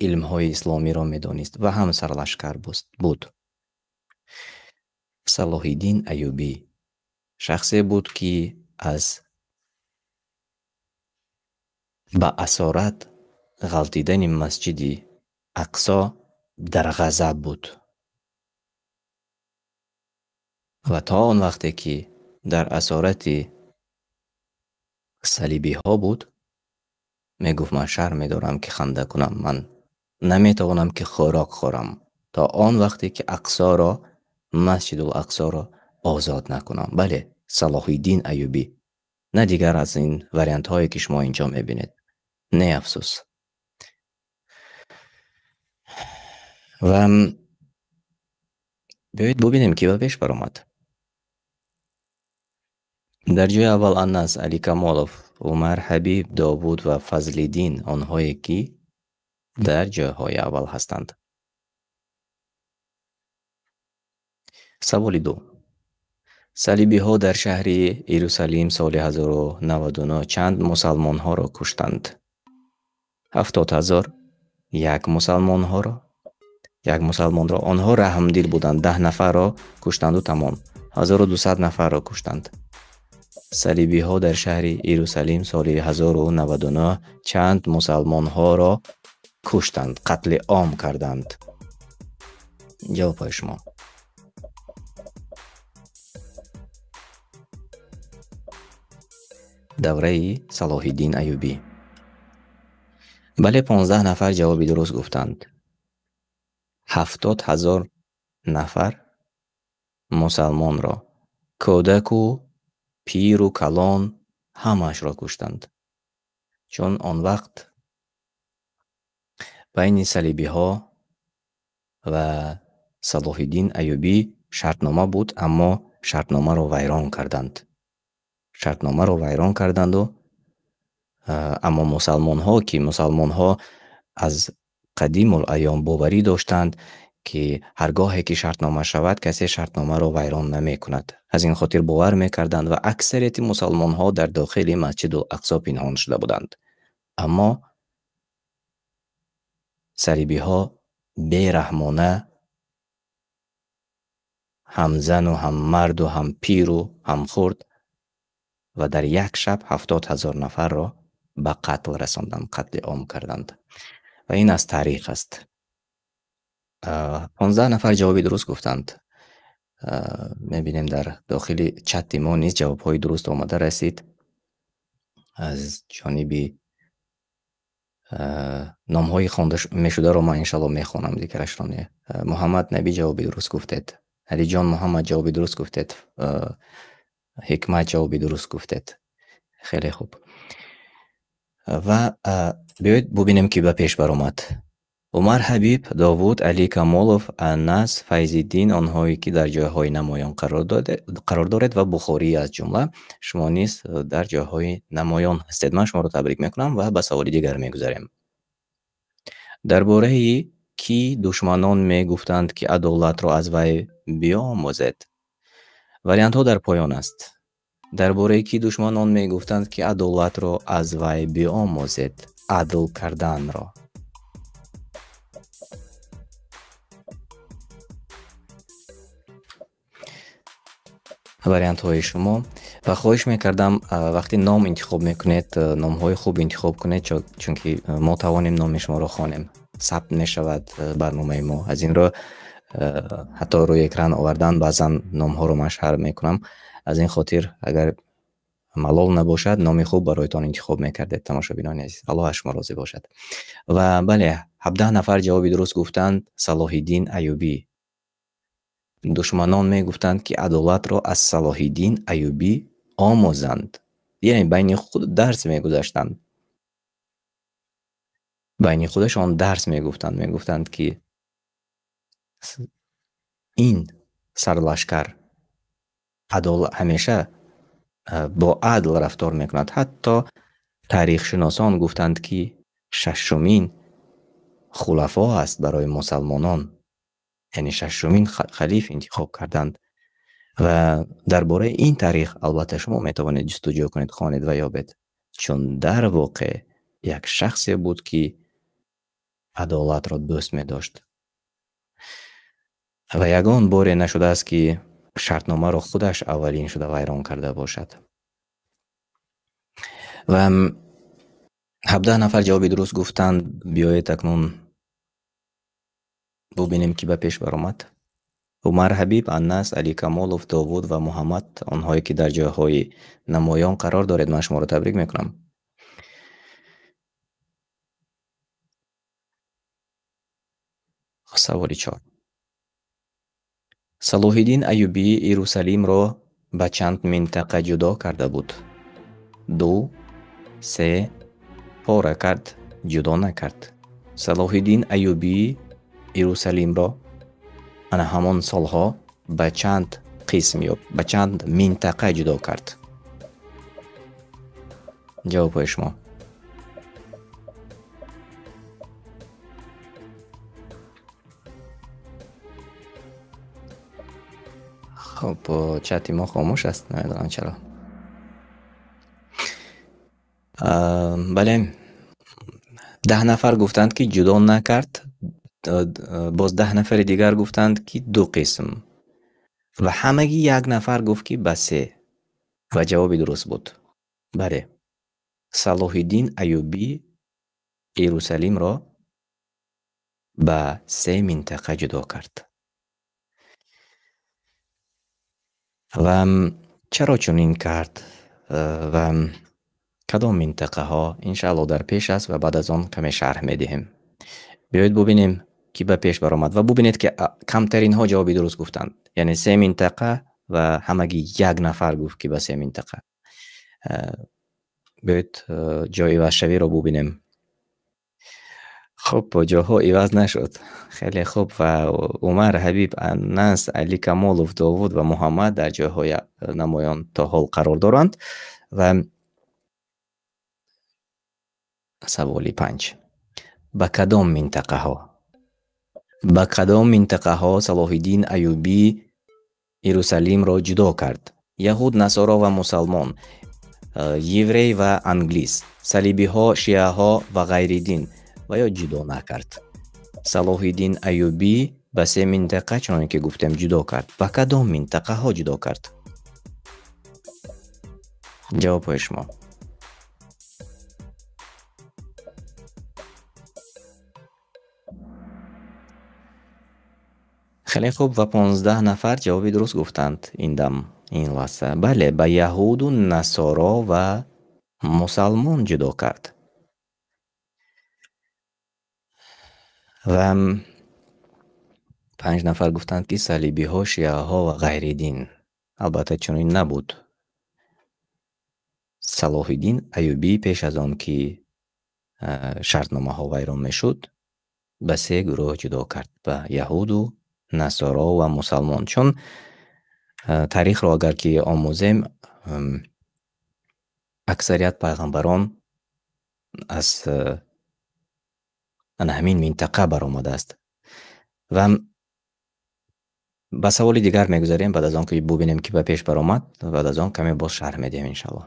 илмҳои исломиро медонист ва ҳам сарлашкар буд. Салоҳиддин Аюбӣ шахсе буд, ки аз ба асорат ғалтидани масҷиди Ақсо дар ғазаб буд ва то он вақте ки дар асорати салибиҳо буд, мегуфт: ман шарм медорам, ки ханда кунам, ман наметавонам, ки хӯрок хӯрам, то он вақте ки Ақсоро, Масҷидул Ақсоро озод накунам. Бале, Салоҳиддин Аюбӣ, на дигар аз ин вариантҳое ки шумо инҷо мебинед. Не, афсӯс. Ва биёед бубинем, ки ба пеш баромад. Дар ҷои аввал Анас, Али Камолов, Умар Ҳабиб, Довуд ва Фазлиддин, онҳое ки дар ҷойҳои аввал ҳастанд. Саволи ду. Салибиҳо дар шаҳри Иерусалим соли 1099 чанд мусалмонҳоро куштанд? 70 000 як мусалмонҳоро, як мусалмонро. Онҳо раҳмдил буданд, 10 нафарро куштанду тамом. 1200 нафарро куштанд. Салибиҳо дар шаҳри Иерусалим соли 1099 чанд мусалмонҳоро куштанд, қатли ом карданд? Ҷавобҳои шумо. Давраи Салоҳиддин Аюбӣ. Бале, 15 нафар ҷавоби дуруст гуфтанд. 70 000 нафар мусалмонро, кӯдаку пиру калон ҳамаашро куштанд. Чун он вақт байни салибиҳо ва Салоҳиддин Аюбӣ шартнома буд, аммо шартномаро вайрон карданд. Шартномаро вайрон карданду, аммо мусалмонҳо, ки мусалмонҳо аз қадимул айём боварӣ доштанд, ки ҳар гоҳе ки шартнома шавад, касе шартномаро вайрон намекунад. Аз ин хотир бовар мекарданд ва аксарияти мусалмонҳо дар дохили Масҷидул Ақсо пинҳон шуда буданд. Аммо салибиҳо бераҳмона Ҳам зану ҳам марду ҳам пиру ҳам хурд, ва дар як шаб 70 ҳазор нафарро ба қатл расонданд, қатли ом карданд. Ва ин аз таърих аст. 15 нафар ҷавоби дуруст гуфтанд. Мебинем дар дохили чати мо низ ҷавобҳои дуруст омада расид. Аз ҷониби номҳои хонда мешударо ман иншаллоҳ мехонам, дигарашро не. Муҳаммад Набӣ ҷавоби дуруст гуфтед. Алиҷон Муҳаммад ҷавоби дуруст гуфтед. Ҳикмат ҷавоби дуруст гуфтед. Хеле хуб. Ва биёед бубинем, ки ба пеш баромад. Умар Ҳабиб, Довуд, Али Камолов, Анас, Файзиддин, онҳое ки дар ҷойҳои намоён қарор доред ва Бухорӣ аз ҷумла, шумо низ дар ҷойҳои намоён ҳастед. Ман шуморо табрик мекунам ва ба саволи дигар мегузарем. Дар бораи ки душманон мегуфтанд, ки адолатро аз вай биомӯзед? Вариантҳо дар поён аст. Дар бораи ки душманон мегуфтанд, ки адолатро аз вай биомӯзед? Адл карданро. Вариантҳои шумо. Ва хоҳиш мекардам, вақти ном интихоб мекунед, номҳои хуб интихоб кунед, чунки мо тавонем номи шуморо хонем. Сабт мешавад барномаи мо. Аз ин рӯ ҳатто рӯи экран овардан баъзан номҳоро ман шарҳ мекунам. Аз ин хотир агар малол набошад, номи хуб бароятон интихоб мекардед, тамошобинони азиз. Аллоҳ аз шумо розӣ бошад. Ва бале, 17 нафар ҷавоби дуруст гуфтанд. Салоҳиддин Аюбӣ. Душманон мегуфтанд, ки адолатро аз Салоҳиддин Аюбӣ омӯзанд. Яъне байни худ дарс мегузаштанд. Байни худашон дарс мегуфтанд. Мегуфтанд, ки ин сарлашкар ҳамеша бо адл рафтор мекунад. Ҳатто таърихшиносон гуфтанд, ки шашумин хулафо аст барои мусалмонон. Яъне шашумин халиф интихоб карданд. Ва дар бораи ин таърих албатта шумо метавонед ҷустуҷӯ кунед, хонед ва ёбед. Чун дар воқеъ як шахсе буд, ки адолатро дӯст медошт. Ва ягон боре нашудааст, ки шартномаро худаш аввалин шуда вайрон карда бошад. Ва 17 нафар ҷавоби дуруст гуфтанд. Биёед акнун бубинем, ки ба пеш баромад. Умар Ҳабиб, Анас, Али Камолов, Довуд ва Муҳаммад, онҳое ки дар ҷойҳои намоён қарор доред, ман шуморо табрик мекунам. Саволи 4. Салоҳиддин Аюбӣ Иерусалимро ба чанд минтақа ҷудо карда буд? 2, 3, пора кард, ҷудо накард. Салоҳиддин Аюбӣ Иерусалимро ана ҳамон солҳо ба чанд қисм ё ба чанд минтақа ҷудо кард? Ҷавобҳои шумо. Хуб, чати мо хомӯш аст, намедонам чаро. Бале, 10 нафар гуфтанд, ки ҷудо накард. Боз 10 нафари дигар гуфтанд, ки 2 қисм. Ва ҳамагӣ 1 нафар гуфт, ки ба 3. Ва ҷавоби дуруст буд. Бале, Салоҳиддин Аюбӣ Иерусалимро ба 3 минтақа ҷудо кард. Ва чаро чунин кард ва кадом минтақаҳо, иншааллоҳ дар пеш аст ва баъд аз он каме шарҳ медиҳем. Биёед бубинем, ки ба пеш баромад ва бубинед, ки камтаринҳо ҷавоби дуруст гуфтанд. Яъне 3 минтақа ва ҳамагӣ 1 нафар гуфт, ки ба 3 минтақа. Биёед ҷои ивазшавиро бубинем. Хуб, ҷоҳо иваз нашуд. Хеле хуб. Ва Умар Ҳабиб, Анас, Али Камолов, Довуд ва Муҳаммад дар ҷойҳои намоён то ҳол қарор доранд. Ва саволи 5. Ба кадом минтақаҳо? Ба кадом минтақаҳо Салоҳиддин Аюбӣ Иерусалимро ҷудо кард? Яҳуд, насоро ва мусалмон, еврей ва англис, салибиҳо, шиаҳо ва ғайридин ва ё ҷудо накард? Салоҳиддин Аюбӣ ба се минтақа, чуноне ки гуфтем, ҷудо кард. Ба кадом минтақаҳо ҷудо кард? Ҷавобҳои шумо. Хеле хуб, ва 15 нафар ҷавоби дуруст гуфтанд ин дам, ин лаҳза. Бале, ба яҳуду, насоро ва мусалмон ҷудо кард. Ва 5 нафар гуфтанд, ки салибиҳо, шиаҳо ва ғайри дин. Албатта чунин набуд. Салоҳиддин Аюбӣ пеш аз он ки шартномаҳо вайрон мешуд, ба се гурӯҳ ҷудо кард: ба яҳуду, насоро ва мусалмон. Чун таърихро агар ки омӯзем, аксарият пайғамбарон аз ана ҳамин минтақа баромадааст. Ва ба саволи дигар мегузарем, баъд аз он ки бубинем ки ба пеш баромад, баъд аз он каме боз шарҳ медиҳем иншаллоҳ.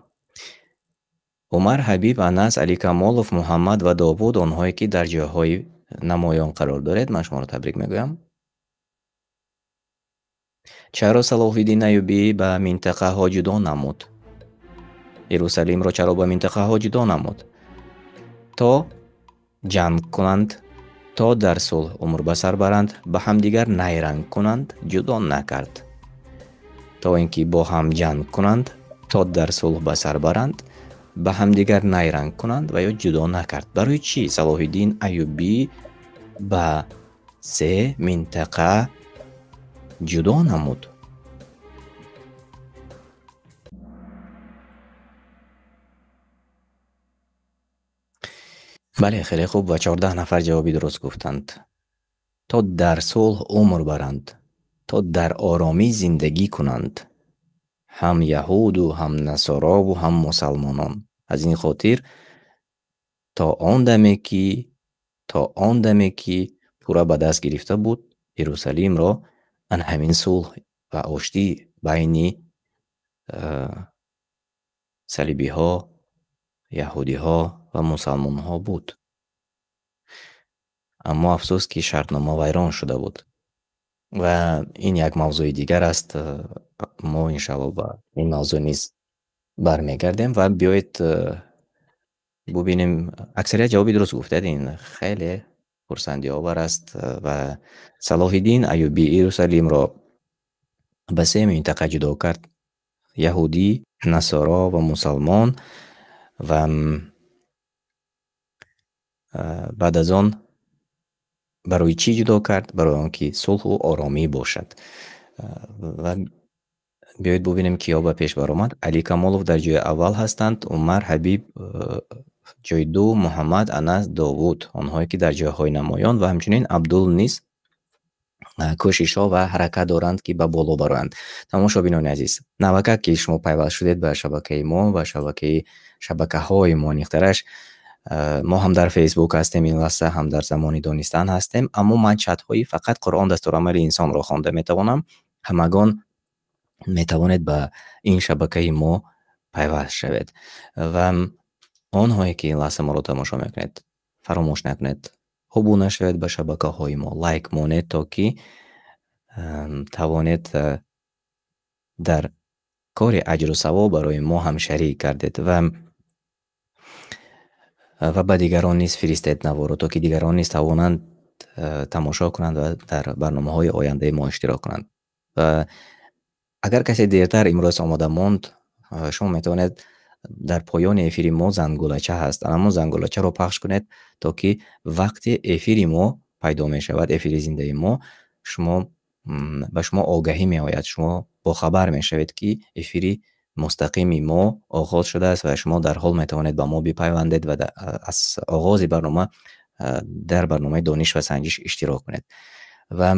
Умар, Ҳабиб, Анас, Али Камолов, Муҳаммад ва Довуд, онҳое ки дар ҷойҳои намоён қарор доред, ман шуморо табрик мегӯям. Чаро Салоҳиддин Аюбӣ ба минтақаҳо ҷудо намуд? Иерусалимро чаро ба минтақаҳо ҷудо намуд? То ҷанг кунанд, то дар сулҳ умр ба сар баранд, ба ҳамдигар найранг кунанд, ҷудо накард. То ин ки бо ҳам ҷанг кунанд, то дар сулҳ ба сар баранд, ба ҳамдигар найранг кунанд ва ё ҷудо накард. Барои чӣ Салоҳиддин Аюбӣ ба се минтақа ҷудо намуд? Бале, хеле хуб, ва 14 нафар ҷавоби дуруст гуфтанд. То дар сулҳ умр баранд, то дар оромӣ зиндагӣ кунанд, ҳам яҳуду, ҳам насорову, ҳам мусалмонон. Аз ин хотир то он даме ки пурра ба даст гирифта буд Иерусалимро, ан ҳамин сулҳ ва оштӣ байни салибиҳо, яҳудиҳо ва мусалмонҳо буд. Аммо афсӯс ки шартнома вайрон шуда буд. Ва ин як мавзӯи дигар аст. Мо иншааллоҳ ба ин мавзӯ низ бармегардем ва биёед бубинем. Аксарият ҷавоби дуруст гуфтед, ин хеле хурсандиовар аст. Ва Салоҳиддин Аюбӣ Иерусалимро ба се минтақа ҷудо кард: яҳудӣ, насоро ва мусалмон. Ва баъд аз он барои чӣ ҷудо кард? Барои он ки сулҳу оромӣ бошад. Ва биёед бубинем киё ба пеш баромад. Али Камолов дар ҷои аввал ҳастанд, Умар, Ҳабиб ҷои ду, Муҳаммад, Анас, Довуд, онҳое ки дар ҷойҳои намоён, ва ҳамчунин Абдул низ кӯшишҳо ва ҳаракат доранд ки ба боло бароянд. Тамошобинони азиз, навакак ки шумо пайваст шудед ба шабакаи мо ва шабакаҳои мо, ниқтараш мо ҳам дар Facebook ҳастем ин лаҳза, ҳам дар замони донистан ҳастем, аммо ман чатҳои фақат Қуръон дастурамали инсонро хонда метавонам. Ҳамагон метавонед ба ин шабакаи мо пайваст шавед. Ва онҳое ки ин лаҳза моро тамошо мекунед, фаромӯш накунед, обуна шавед ба шабакаҳои мо, лайк монед, то ки тавонед дар кори аҷру савоб барои мо ҳам шарик гардед ва ба дигарон низ фиристед наворо, то ки дигарон низ тавонанд тамошо кунанд ва дар барномаҳои ояндаи мо иштирок кунанд. Ва агар касе дертар имрӯз омода монд, шумо метавонед дар поёни эфири мо зангулача ҳаст, аммо зангулачаро пахш кунед, то ки вақти эфири мо пайдо мешавад, эфири зиндаи мо, ба шумо огаҳӣ меояд, шумо бохабар мешавед ки эфири мустақими мо оғоз шудааст ва шумо дарҳол метавонед ба мо бипайвандед ва аз оғози барнома дар барномаи дониш ва санҷиш иштирок кунед. Ва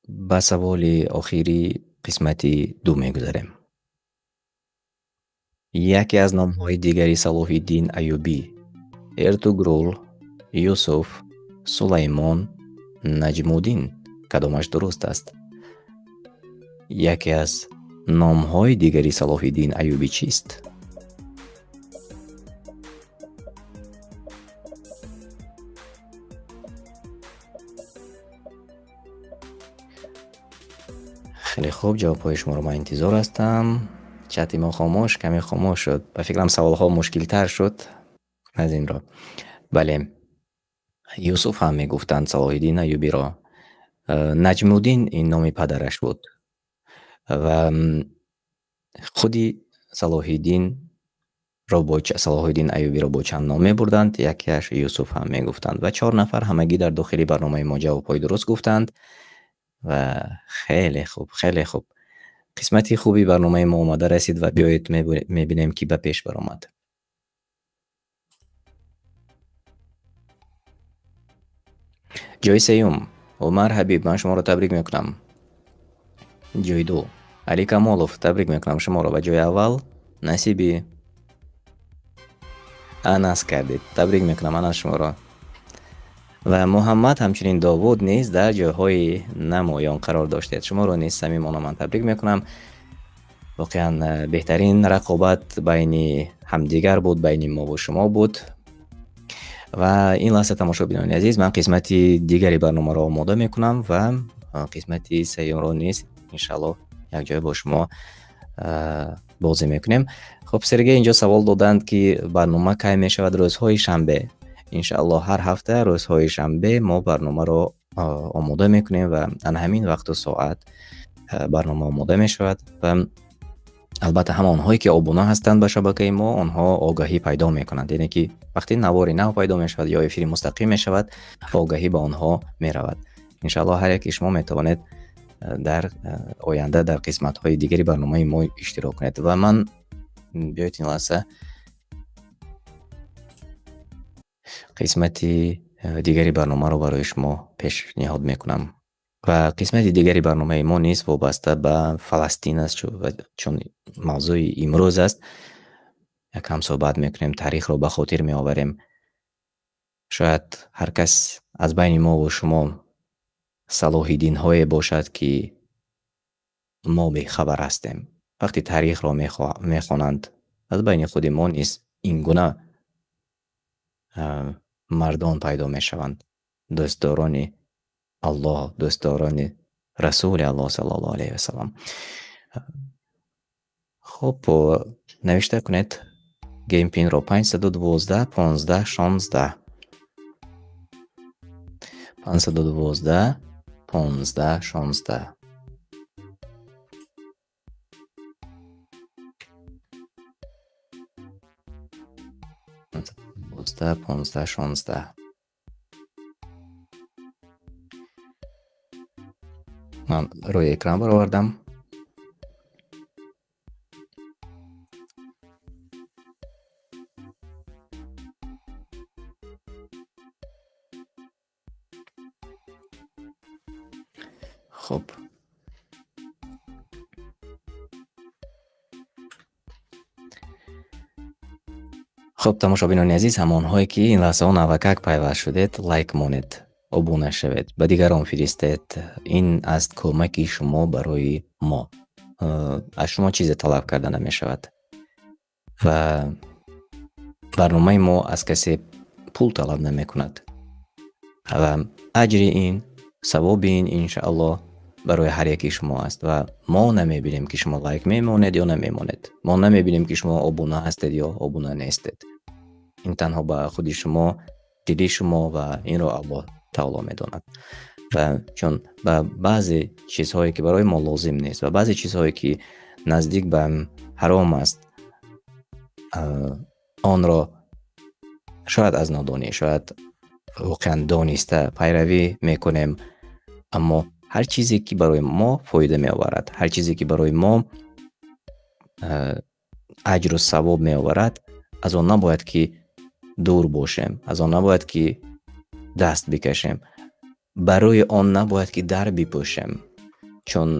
ба саволи охири қисмати ду мегузарем. Яке аз номҳои дигари Салоҳиддин Аюбӣ: Эртугрул, Юсуф, Сулаймон, Наҷмуддин. Кадомаш дуруст аст? Яке аз номҳои дигари Салоҳиддин Аюбӣ чист? Хеле хуб, ҷавобҳои шуморо ман интизор ҳастам. Чати мо хомӯш, каме хомӯш шуд. Ба фикрам саволҳо мушкилтар шуд аз ин рӯ. Бале, Юсуф ҳам мегуфтанд Салоҳиддин Аюбиро. Наҷмуддин ин номи падараш буд ва худи Салоҳиддин Аюбиро бо чанд ном мебурданд, якеаш Юсуф ҳам мегуфтанд ва 4 нафар ҳамагӣ дар дохили барномаи мо ҷавобҳои дуруст гуфтанд ва хеле хуб, хеле хуб. Қисмати хуби барномаи мо омада расид ва биёед мебинем ки ба пеш баромад. Ҷои сеюм Умар Ҳабиб, ман шуморо табрик мекунам. Ҷои ду Али Камолов, табрик мекунам шуморо ва ҷои аввал насиби Анас кардед. Табрик мекунам Анас шуморо. Ва Муҳаммад ҳамчунин Довуд низ дар ҷойҳои намоён қарор доштед. Шуморо низ самимона ман табрик мекунам. Воқеан беҳтарин рақобат байни ҳамдигар буд, байни мо ва шумо буд. Ва ин лаҳза тамошобинони азиз, ман қисмати дигари барномаро омода мекунам ва қисмати сеюмро низ иншааллоҳ якҷоя бо шумо бозӣ мекунем. Хуб, Сергей инҷо савол доданд, ки барнома кай мешавад? Рӯзҳои шанбе. Иншааллоҳ ҳар ҳафта рӯзҳои шанбе мо барномаро омода мекунем ва ана ҳамин вақту соат барнома омода мешавад ва албатта ҳама онҳое ки обуна ҳастанд ба шабакаи мо, онҳо огаҳӣ пайдо мекунанд. Яъне ки вақте навори нав пайдо мешавад ё эфири мустақим мешавад, огаҳӣ ба онҳо меравад. Иншааллоҳ ҳар яке шумо метавонед дар оянда дар қисматҳои дигари барномаи мо иштирок кунед. Ва ман биёед ин лаҳза қисмати дигари барномаро барои шумо пешниҳод мекунам. Ва қисмати дигари барномаи мо низ вобаста ба Фаластин аст, чун мавзӯи имрӯз аст. Якам суҳбат мекунем, таърихро ба хотир меоварем. Шояд ҳар кас аз байни мо ва шумо салоҳиддинҳое бошад, ки мо бехабар ҳастем. Вақти таърихро мехонанд, аз байни худи мо низ ин гуна мардон пайдо мешаванд, дӯстдорони Аллоҳ, дӯстдорони Расули Аллоҳ саллаллоҳу алайҳи васаллам. Хуб, навишта кунед геймпинро 512 15 16. 512 15 16. 15 16. Ман рӯи экран баровардам. Хуб, хуб, тамошобинони азиз, ҳамонҳое ки ин лаҳзаҳо навакак пайваст шудед, лайк монед, обуна шавед, ба дигарон фиристед. Ин аст кӯмаки шумо барои мо. Аз шумо чизе талаб карда намешавад ва барномаи мо аз касе пул талаб намекунад ва аҷри ин, савоби ин иншааллоҳ барои ҳар яки шумо аст ва мо намебинем ки шумо лайк мемонед ё намемонед, мо намебинем ки шумо обуна ҳастед ё обуна нестед. Ин танҳо ба худи шумо, дили шумо ва инро Аллоҳ таоло медонад. Ва чун ба баъзе чизҳое ки барои мо лозим нест ва баъзе чизҳое ки наздик ба ҳаром аст, онро шояд аз нодонӣ, шояд воқеан дониста пайравӣ мекунем, аммо ҳар чизе ки барои мо фоида меоварад, ҳар чизе ки барои мо аҷру савоб меоварад, аз он набояд ки дур бошем, аз он набояд ки даст бикашем, барои он набояд ки дар бипӯшем, чун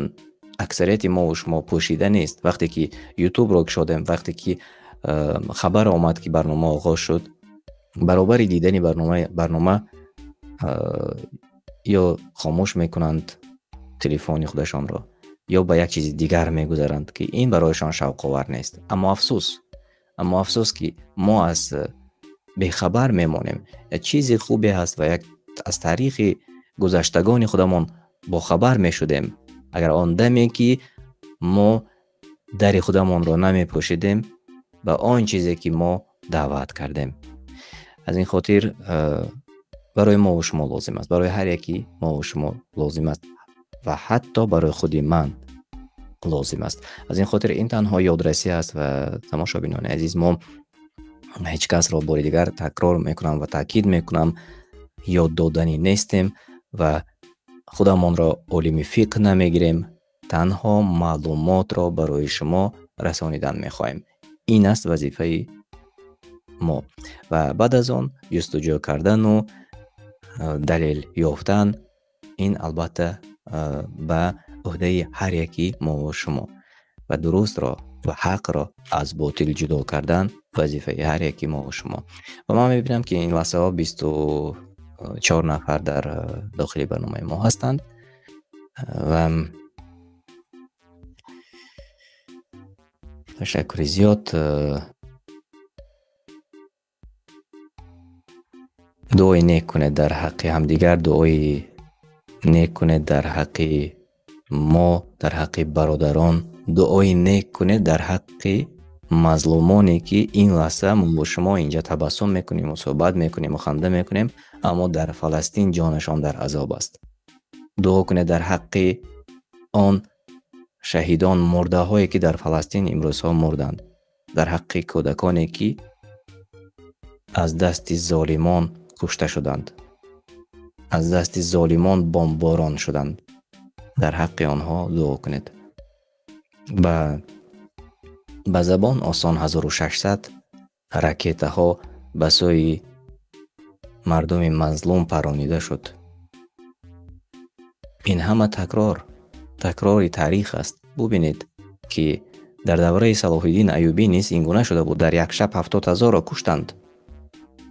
аксарияти мо ва шумо пӯшида нест. Вақте ки ютубро кушодем, вақте ки хабар омад ки барнома оғоз шуд, баробари дидани барнома ё хомӯш мекунанд телефони худашонро ё ба як чизи дигар мегузаранд, ки ин барояшон шавқовар нест. Аммо афсӯс ки мо аз бехабар мемонем. Як чизи хубе ҳаст ва як аз таърихи гузаштагони худамон бохабар мешудем. Агар он даме ки мо дари худамонро намепӯшидем ба он чизе ки мо даъват кардем. Аз ин хотир барои мо ва шумо лозим аст, барои ҳар яки мо ва шумо лозим аст ва ҳатто барои худи ман лозим аст. Аз ин хотир ин танҳо ёдрасӣ аст ва тамошобинони азиз, мо ҳеҷ касро бори дигар такрор мекунам ва таъкид мекунам, ёд додани нестем ва худамонро олими фиқҳ намегирем, танҳо маълумотро барои шумо расонидан мехоҳем. Ин аст вазифаи мо. Ва баъд аз он ҷустуҷӯ кардану далел ёфтан, ин албатта ба ӯҳдаи ҳар яки мо ва шумо. Ва дурустро ва ҳақро аз ботил ҷудо кардан вазифаи ҳар яки мо ва шумо. Ва ман мебинам, ки ин лаҳзаҳо 24 нафар дар дохили барномаи мо ҳастанд ва ташаккури зиёд. Дуои нек кунед дар ҳаққи ҳамдигар, дуои нек кунед дар ҳаққи мо, дар ҳаққи бародарон, дуои нек кунед дар ҳаққи мазлумоне, ки ин лаҳза мо бо шумо инҷа табассум мекунем ва суҳбат мекунем ва ханда мекунем, аммо дар Фаластин ҷонашон дар азоб аст. Дуо кунед дар ҳаққи он шаҳидон, мурдаҳое, ки дар Фаластин имрӯзҳо мурданд, дар ҳаққи кӯдаконе, ки аз дасти золимон кушта шуданд, аз дасти золимон бомборон шуданд. Дар ҳаққи онҳо дуо кунед. Ба забон осон 1600 ракетаҳо ба сӯи мардуми мазлум паронида шуд. Ин ҳама такрори таърих аст. Бубинед, ки дар давраи Салоҳиддин Аюбӣ низ ин гуна шуда буд. Дар як шаб 70 ҳазорро куштанд.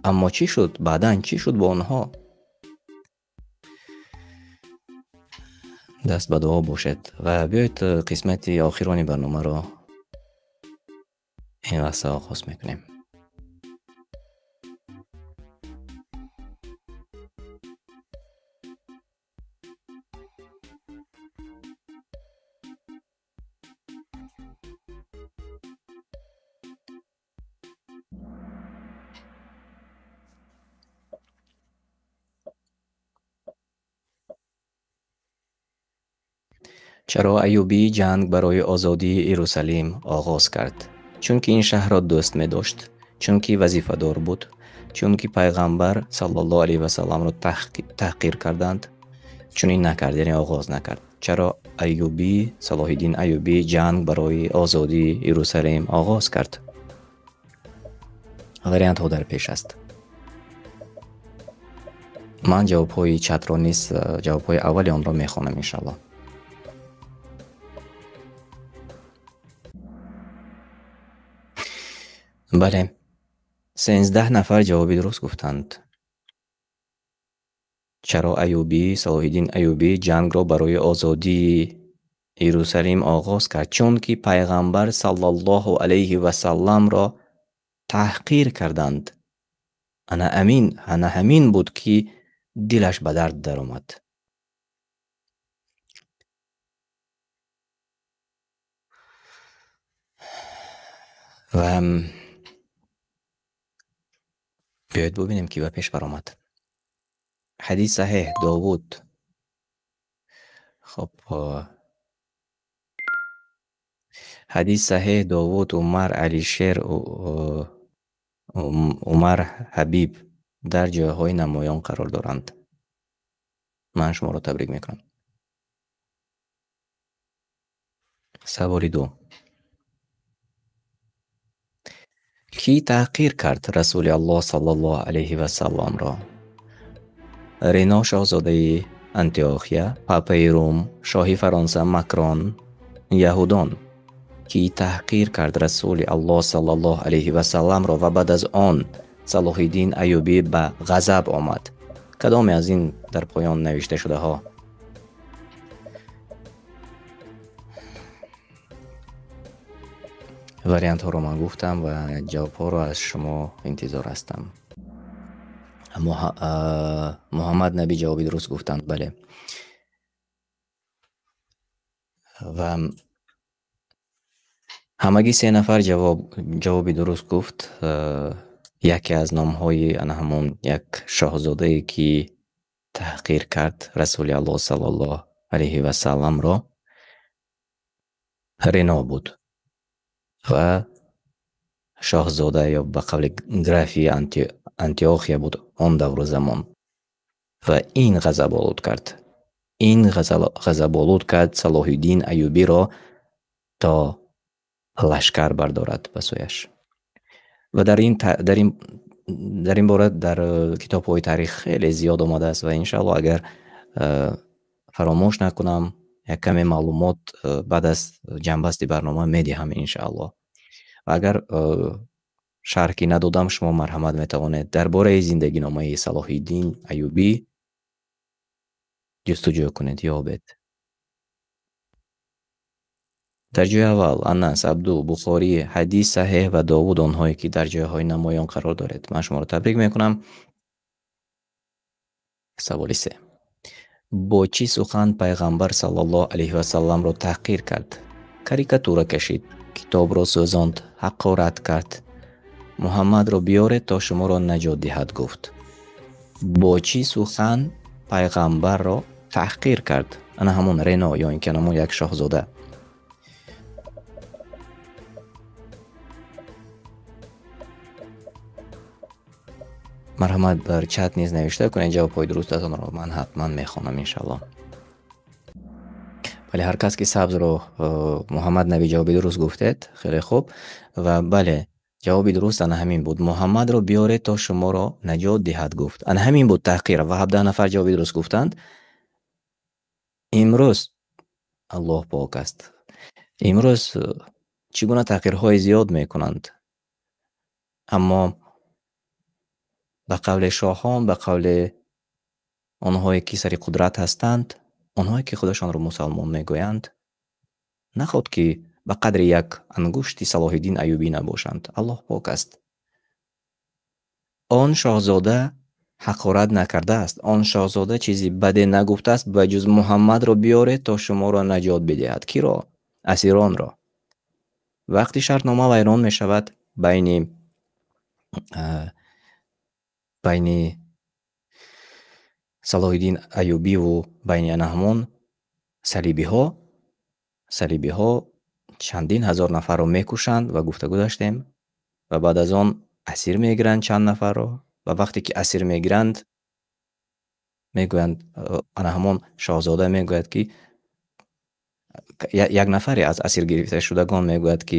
Аммо чӣ шуд? Баъдан чӣ шуд бо онҳо? Даст ба дуо бошед ва биёед қисмати охирони барномаро ин лаҳза оғоз мекунем. Чаро Аюбӣ ҷанг барои озодии Иерусалим оғоз кард? Чунки ин шаҳрро дӯст медошт, чунки вазифадор буд, чунки пайғамбар саллаллоҳу алайҳи васалламро таҳқир карданд, чунин накард, яъне оғоз накард. Чаро Аюбӣ, Салоҳиддин Аюбӣ ҷанг барои озодии Иерусалим оғоз кард? Вариантҳо дар пеш аст. Ман ҷавобҳои чатро низ, ҷавобҳои аввали онро мехонам иншаллоҳ. Бале, 13 нафар ҷавоби дуруст гуфтанд. Чаро Аюбӣ, Салоҳиддин Аюбӣ ҷангро барои озодии Иерусалим оғоз кард? Чунки пайғамбар саллаллоҳу алайҳи васалламро таҳқир карданд. Ана ҳамин буд, ки дилаш ба дард даромад. Ва биёед бубинем, ки ба пеш баромад. Ҳадис саҳеҳ, Довуд. Хоб, ҳадис саҳеҳ, Довуд, Умар, Алишер, Умар Ҳабиб дар ҷойҳои намоён қарор доранд. Ман шуморо табрик мекунам. Саволи 2. Кӣ таҳқир кард Расули Аллоҳ саллаллоҳу алайҳи васалламро? Рено шоҳзодаи Антиохия, Папаи Рум, шоҳи Фаронса Макрон, яҳудон. Кӣ таҳқир кард Расули Аллоҳ саллаллоҳу алайҳи васалламро ва баъд аз он Салоҳиддин Аюбӣ ба ғазаб омад? Кадоме аз ин дар поён навишта шудаҳо? Вариантҳоро ман гуфтам ва ҷавобҳоро аз шумо интизор ҳастам. Муҳаммад Набӣ ҷавоби дуруст гуфтанд, бале. Ва ҳамагӣ 3 нафар ҷавоби дуруст гуфт. Яке аз номҳои ана ҳамон як шоҳзодае ки таҳқир кард Расули Аллоҳ саллаллоҳу алайҳи васалламро, Рено буд ва шоҳзода ё ба қавли графи Антиохия буд он давру замон. Ва ин ғазаболуд кард. Ин ғазаболуд кард Салоҳиддин Аюбиро то лашкар бардорад ба сӯяш. Ва дар ин бора дар китобҳои таърих хеле зиёд омадааст ва иншааллоҳ агар фаромӯш накунам як каме маълумот баъд аз ҷамъбасти барнома медиҳам иншааллоҳ. Ва агар шарҳ ки надодам, шумо марҳамат метавонед дар бораи зиндагиномаи Салоҳиддин Аюбӣ ҷустуҷӯ кунед, ёбед. Дар ҷои аввал Анас, Абду, Бухорӣ, ҳадис саҳеҳ ва Довуд, онҳое ки дар ҷойҳои намоён қарор доред. Ман шуморо табрик мекунам. Саволи 3. Бо чӣ сухан пайғамбар саллаллоҳу алайҳи васалламро таҳқир кард? Карикатура кашид, китобро сӯзонд, ҳақорат кард. Муҳаммадро биёред то шуморо наҷот диҳад, гуфт. Бо чӣ сухан пайғамбарро таҳқир кард? Ана ҳамон Рено ё ин ки ҳамон як шоҳзода. Марҳамат бар чат низ навишта кунед ҷавобҳои дурустатонро, ман ҳатман мехонам иншааллоҳ. Бале, ҳар кас ки сабзро Муҳаммад Наби ҷавоби дуруст гуфтед, хеле хуб. Ва бале, ҷавоби дуруст ана ҳамин буд. Муҳаммадро биёред то шуморо наҷот диҳад, гуфт. Ана ҳамин буд таҳқир ва 17 нафар ҷавоби дуруст гуфтанд. Имрӯз Аллоҳ пок аст. Имрӯз чӣ гуна таҳқирҳои зиёд мекунанд? Аммо ба қавли шоҳон, ба қавли онҳое ки сари қудрат ҳастанд, онҳое ки худашонро мусалмон мегӯянд, наход ки ба қадри як ангушти Салоҳиддин Аюбӣ набошанд. Аллоҳ пок аст. Он шоҳзода ҳақорат накардааст. Он шоҳзода чизи баде нагуфтааст ба ҷуз Муҳаммадро биёред то шуморо наҷот бидиҳад. Киро? Асиронро. Вақти шартнома вайрон мешавад байни Салоҳиддин Аюбиву байни ана ҳамон салибиҳо чандин ҳазор нафарро мекушанд ва гуфта гузаштем, ва баъд аз он асир мегиранд чанд нафарро, ва вақте ки асир мегиранд мегӯянд, ана ҳамон шоҳзода мегӯяд ки як нафаре аз асир гирифташудагон мегӯяд ки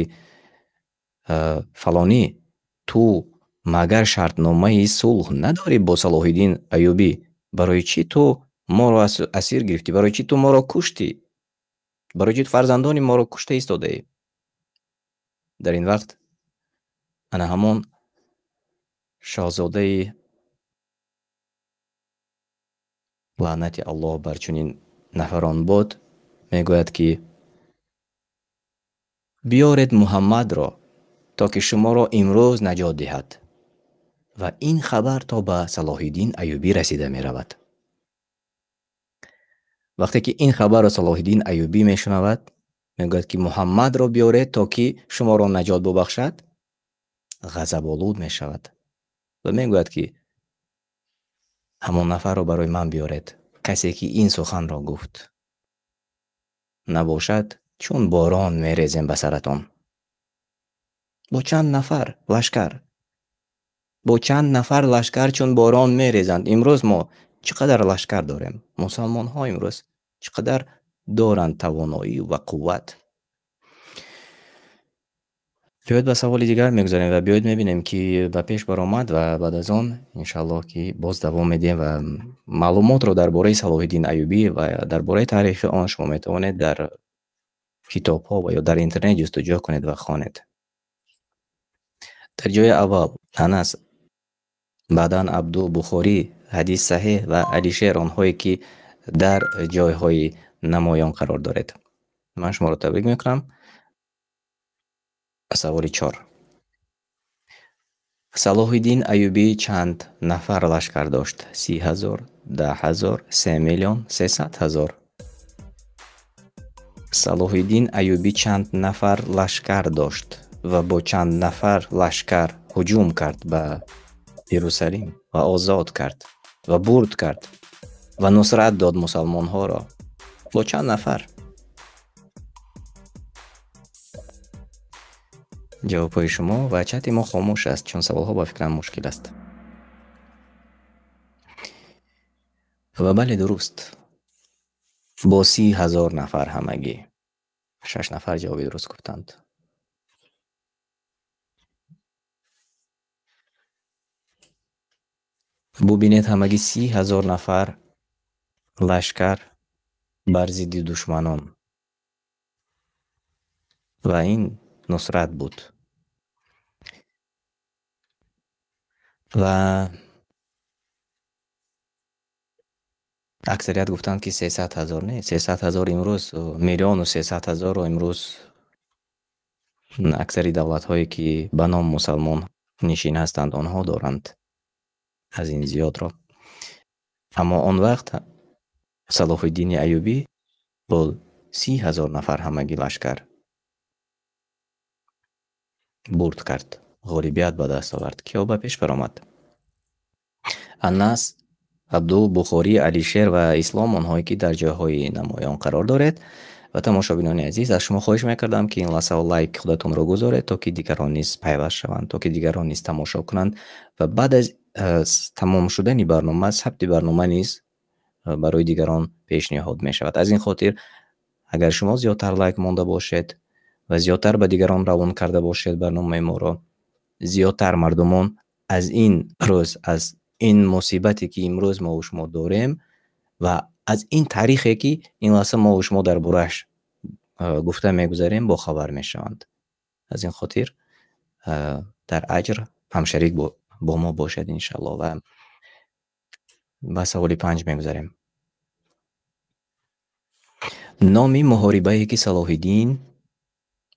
фалонӣ, ту магар шартномаи сулҳ надорӣ бо Салоҳиддин Аюбӣ? Барои чӣ ту моро асир гирифтӣ? Барои чӣ ту моро куштӣ? Барои чӣ фарзандони моро кушта истодаӣ? Дар ин вақт ана ҳамон шоҳзодаи лаънати Аллоҳ бар чунин нафарон буд, мегӯяд ки биёред Муҳаммадро то ки шуморо имрӯз наҷот диҳад. Ва ин хабар то ба Салоҳиддин Аюбӣ расида меравад. Вақте ки ин хабарро Салоҳиддин Аюбӣ мешунавад, мегӯяд ки Муҳаммадро биёред то ки шуморо наҷот бубахшад, ғазаболуд мешавад ва мегӯяд ки ҳамон нафарро барои ман биёред, касе ки ин суханро гуфт. Набошад, чун борон мерезем ба саратон. Бо чанд нафар лашкар, бо чанд нафар лашкар чун борон мерезанд. Имрӯз мо чӣ қадар лашкар дорем? Мусалмонҳо имрӯз чӣ қадар доранд тавоноӣ ва қувват? Биёед ба саволи дигар мегузарем ва биёед мебинем ки ба пеш баромад ва баъд аз он иншааллоҳ ки боз давом медиҳем ва маълумотро дар бораи Салоҳиддин Аюбӣ ва дар бораи таърихи он шумо метавонед дар китобҳо ва ё дар интернет ҷустуҷӯ кунед ва хонед. Дар ҷои аввал Анас, баъдан Абду, Бухорӣ, ҳадис саҳеҳ ва Алишер, онҳое ки дар ҷойҳои намоён қарор доред. Ман шуморо табрик мекунам. Саволи 4. Салоҳиддин Аюбӣ чанд нафар лашкар дошт? 30 000, 10 000, 3 300 000. Салоҳиддин Аюбӣ чанд нафар лашкар дошт ва бо чанд нафар лашкар ҳуҷум кард ба Иерусалим ва озод кард ва бурд кард ва нусрат дод мусалмонҳоро. Бо чанд нафар? Ҷавобҳои шумо ва чати мо хомӯш аст, чун саволҳо ба фикрам мушкил аст. Ва бале, дуруст. Бо 30 000 нафар ҳамагӣ. 6 нафар ҷавоби дуруст гуфтанд. Бубинед, ҳамагӣ 30 000 нафар лашкар бар зидди душманон. Ва ин нусрат буд. Ва аксарият гуфтанд, ки 300 000 не, 300 000 имрӯз, 1 300 000 имрӯз аксари давлатҳое ки ба ном мусалмон нишин ҳастанд, онҳо доранд аз ин зиёдро. Аммо он вақт Салоҳиддини Аюбӣ бо 30 000 нафар ҳамагӣ лашкар бурд кард, ғолибият ба даст овард. Киё ба пеш баромад? Анас, Абдул, Бухорӣ, Алишер ва Ислом, онҳое ки дар ҷойҳои намоён қарор доред. Ва тамошобинони азиз, аз шумо хоҳиш мекардам, ки ин лаҳзаҳо лайк худатонро гузоред, то ки дигарон низ пайваст шаванд, то ки дигарон низ тамошо кунанд. Ва баъд аз тамом шудани барнома, сабти барнома низ барои дигарон пешниҳод мешавад. Аз ин хотир, агар шумо зиёдтар лайк монда бошед ва зиёдтар ба дигарон равон карда бошед барномаи моро, зиёдтар мардумон аз ин рӯз, аз ин мусибате ки имрӯз мо ва шумо дорем ва аз ин таърихе ки ин лаҳза мо ва шумо дар борааш гуфта мегузарем, бохабар мешаванд. Аз ин хотир дар аҷр ҳамшарик бо мо бошед иншаллоҳ. Ва ба саволи 5 мегузарем. Номи муҳорибае ки Салоҳиддин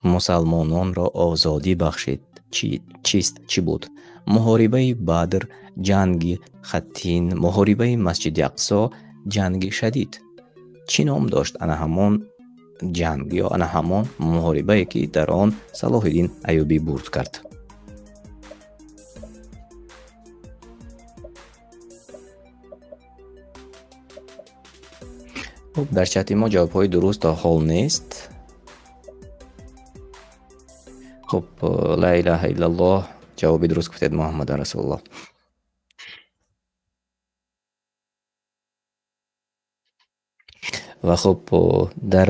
мусалмононро озодӣ бахшид чист? Чӣ буд? Муҳорибаи Бадр, ҷанги Хаттин, муҳорибаи Масҷиди Ақсо, ҷанги шадид. Чӣ ном дошт ана ҳамон ҷанг ё ана ҳамон муҳорибае ки дар он Салоҳиддин Аюбӣ бурд кард? Хуб, дар чати мо ҷавобҳои дуруст то ҳол нест. Хуб, ла илаҳа иллаллоҳ, ҷавоби дуруст гуфтед Муҳаммад расулуллоҳ. Ва хуб, дар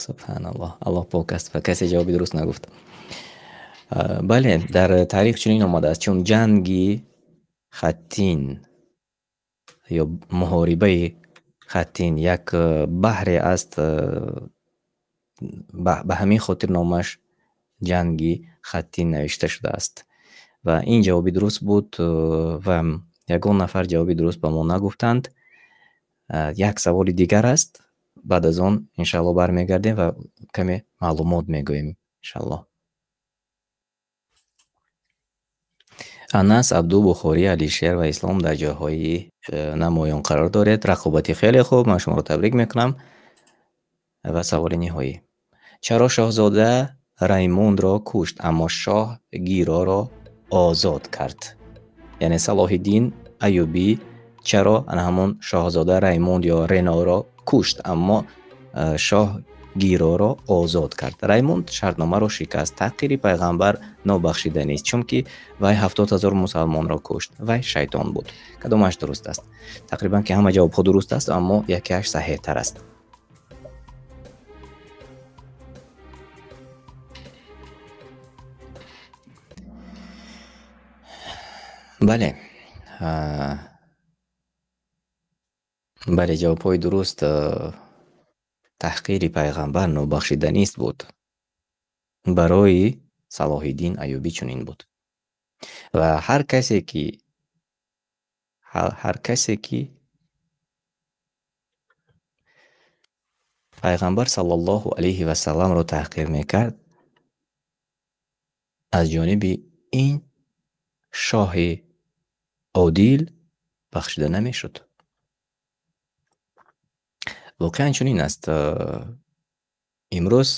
субҳаналлоҳ, Аллоҳ пок аст ва касе ҷавоби дуруст нагуфт. Бале, дар таърих чунин омадааст, чун ҷанги Хаттин ё муҳорибаи Хаттин як баҳре аст, ба ҳамин хотир номаш ҷанги Хаттин навишта шудааст. Ва ин ҷавоби дуруст буд ва ягон нафар ҷавоби дуруст ба мо нагуфтанд. Як саволи дигар аст, баъд аз он иншааллоҳ бармегардем ва каме маълумот мегӯем иншааллоҳ. Анас, Абду, Бухорӣ, Алишер ва Ислом дар ҷойҳои намоён қарор доред. Рақобати хеле хуб, ман шуморо табрик мекунам. Ва саволи ниҳоӣ. Чаро шоҳзода Раймундро кушт, аммо шоҳ Гироро озод кард? Яъне Салоҳиддин Аюбӣ чаро ана ҳамон шоҳзода Раймунд ё Реноро кушт, аммо шоҳ Гироро озод кард? Раймунд шартномаро шикаст, таҳқири пайғамбар нобахшида нест, чунки вай 70 000 мусалмонро кушт. Вай шайтон буд. Кадомаш дуруст аст? Тақрибан ки ҳама ҷавобҳо дуруст аст, аммо якеаш саҳеҳтар аст. Бале, бале, ҷавобҳои дуруст таҳқири пайғамбар нобахшиданист буд. Барои Салоҳиддин Аюбӣ чунин буд. Ва ҳар касе ки пайғамбар саллаллоҳу алайҳи васалламро таҳқир мекард, аз ҷониби ин шоҳи одил бахшида намешуд. Воқеан чунин аст. Имрӯз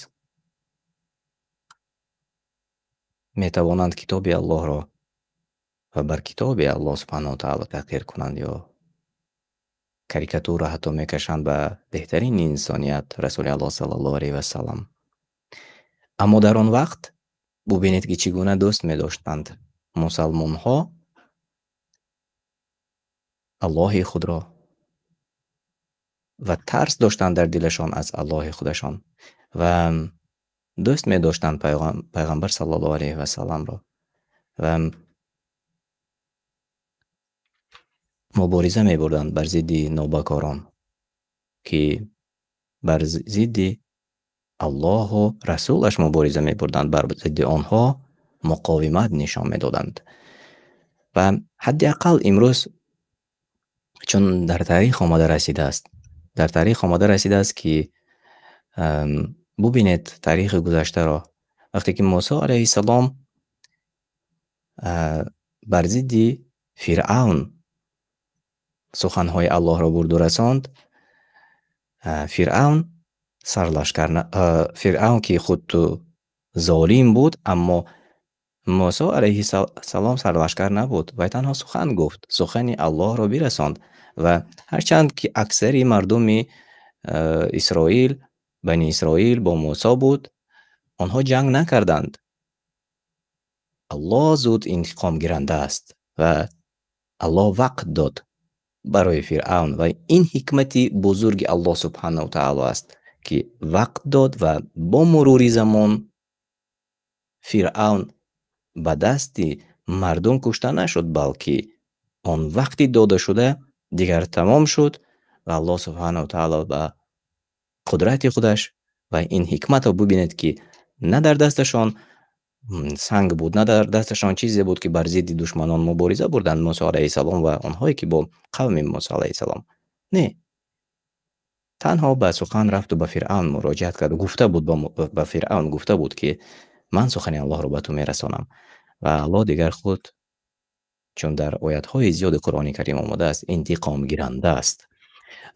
метавонанд китоби Аллоҳро ва бар китоби Аллоҳ субҳанаҳу ва таъоло таҳқир кунанд ё карикатура ҳатто мекашанд ба беҳтарин инсоният Расули Аллоҳ саллаллоҳу алайҳи васаллам. Аммо дар он вақт бубинед, ки чӣ гуна дӯст медоштанд мусалмонҳо Аллоҳи худро ва тарс доштанд дар дилашон аз Аллоҳи худашон ва дӯст медоштанд пайғамбар саллаллоҳу алайҳи васалламро ва мубориза мебурданд бар зидди нобакорон, ки бар зидди Аллоҳу расулаш мубориза мебурданд, бар зидди онҳо муқовимат нишон медоданд. Ва ҳадди ақал имрӯз, чун дар таърих омада расидааст, дар таърих омада расидааст, ки бубинед таърихи гузаштаро, вақте ки Мусо алайҳиссалом бар зидди Фиръавн суханҳои Аллоҳро бурду расонд, Фиръавн сарлашкар, Фиръавн ки худ золим буд, аммо Мусо алайҳиссалом сарлашкар набуд, вай танҳо сухан гуфт, сухани Аллоҳро бирасонд. Ва ҳарчанд ки аксари мардуми Исроил, Бани Исроил бо Мусо буд, онҳо ҷанг накарданд. Аллоҳ зуд интиқомгиранда аст ва Аллоҳ вақт дод барои Фиръавн, ва ин ҳикмати бузурги Аллоҳ субҳанаҳу ва таъоло аст, ки вақт дод ва бо мурури замон Фиръавн ба дасти мардум кушта нашуд, балки он вақти додашуда дигар тамом шуд ва Аллоҳ субҳанаҳу ва таъоло ба қудрати худаш ва ин ҳикматро бубинед, ки на дар дасташон санг буд, на дар дасташон чизе буд, ки бар зидди душманон мубориза бурданд Мусо алайҳиссалом ва онҳое ки бо қавми Мусо алайҳиссалом. Не, танҳо ба сухан рафту ба Фиръавн муроҷиат кард, гуфта буд ба Фиръавн, гуфта буд, ки ман сухани Аллоҳро ба ту мерасонам. Ва Аллоҳ дигар худ, чун дар оятҳои зиёди Қуръони Карим омадааст, интиқомгиранда аст.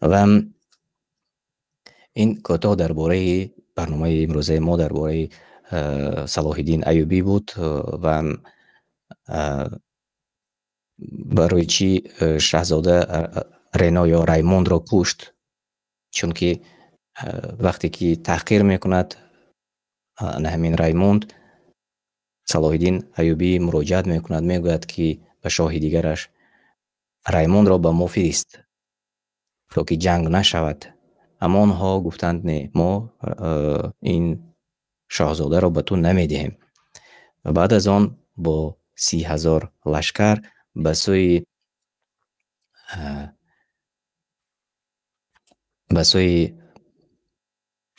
Ва ин кӯтоҳ дар бораи барномаи имрӯзаи мо, дар бораи Салоҳиддин Аюбӣ буд ва барои чӣ шаҳзода Рено ё Раймондро кушт, чунки вақте ки таҳқир мекунад на ҳамин Раймонд, Салоҳиддин Аюбӣ муроҷиат мекунад, мегӯяд, ки ба шоҳи дигараш Раймондро ба мо фирист, то ки ҷанг нашавад. Аммо онҳо гуфтанд, не, мо ин шоҳзодаро ба ту намедиҳем. Ва баъд аз он бо 30 000 лашкар ба сӯи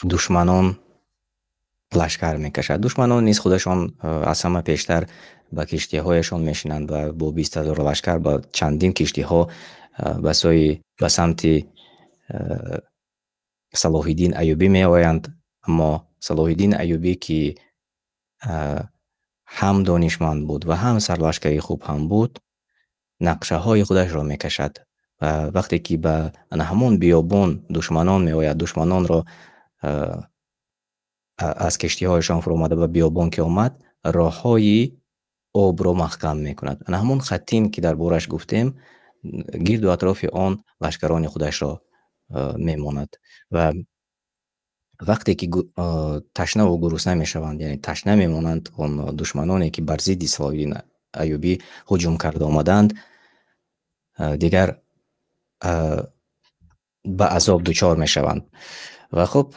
душманон лашкар мекашад. Душманон низ худашон аз ҳама пештар ба киштиҳояшон мешинанд ва бо 20 000 лашкар ба чандин киштиҳо ба самти Салоҳиддин Аюбӣ меоянд. Аммо Салоҳиддин Аюбӣ, ки ҳам донишманд буд ва ҳам сарлашкари хуб ҳам буд, нақшаҳои худашро мекашад ва вақте ки ба ҳамон биёбон душманон меояд, душманонро аз киштиҳояшон фуромада ба биёбон ки омад, роҳҳои обро маҳкам мекунад. Ана ҳамон хаттин, ки дар бораш гуфтем, гирду атрофи он лашкарони худашро мемонад ва вақте ки ташнаву гурусна мешаванд, яъне ташна мемонанд он душманоне, ки бар зидди Салоҳиддин Аюбӣ ҳуҷум карда омаданд, дигар ба азоб дучор мешаванд. Ва хуб,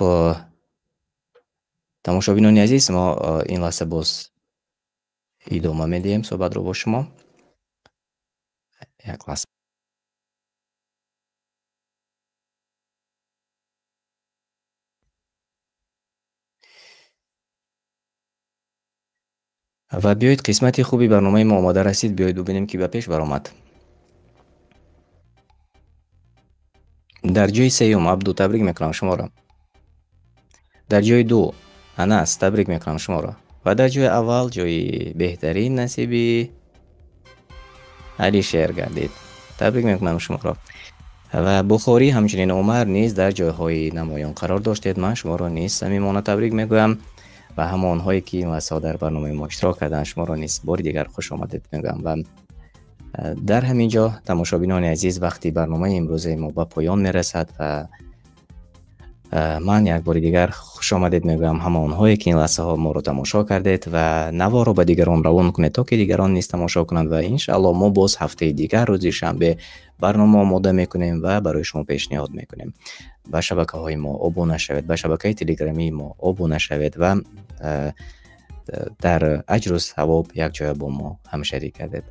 тамошобинони азиз, мо ин лаҳза боз идома медиҳем суҳбатро бо шумо. Як лаҳза. Ва биёед, қисмати хуби барномаи мо омода расид, биёед бубинем, ки ба пеш баромад. Дар ҷои сеюм Абду, табрик мекунам шуморо. Дар ҷои ду Анас, табрик мекунам шуморо. Ва дар ҷои аввал ҷои беҳтарин насиби Алишер гардид. Табрик мекунам шуморо. Ва Бухорӣ, ҳамчунин Умар низ дар ҷойҳои намоён қарор доштед. Ман шуморо низ самимона табрик мегӯям ва ҳамонҳое ки ин лаҳзаҳо дар барномаи мо иштирок карданд, шуморо низ бори дигар хуш омадед мегӯям. Ва дар ҳамин ҷо тамошобинони азиз, вақти барномаи имрӯзаи мо ба поён мерасад ва ман як бори дигар хуш омадед мегӯям ҳамонҳое ки ин лаҳзаҳо моро тамошо кардед ва наворро ба дигарон равон кунед, то ки дигарон низ тамошо кунанд. Ва иншааллоҳ мо боз ҳафтаи дигар рӯзи шанбе барнома омода мекунем ва барои шумо пешниҳод мекунем. Ба шабакаҳои мо обуна шавед, ба шабакаи телеграмии мо обуна шавед ва дар аҷру савоб якҷоя бо мо ҳамшарик гардед.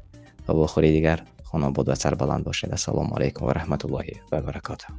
Ва бо хӯри дигар хонобод ва сарбаланд бошед. Ассалому алайкум ва раҳматуллоҳи ва баракотуҳ.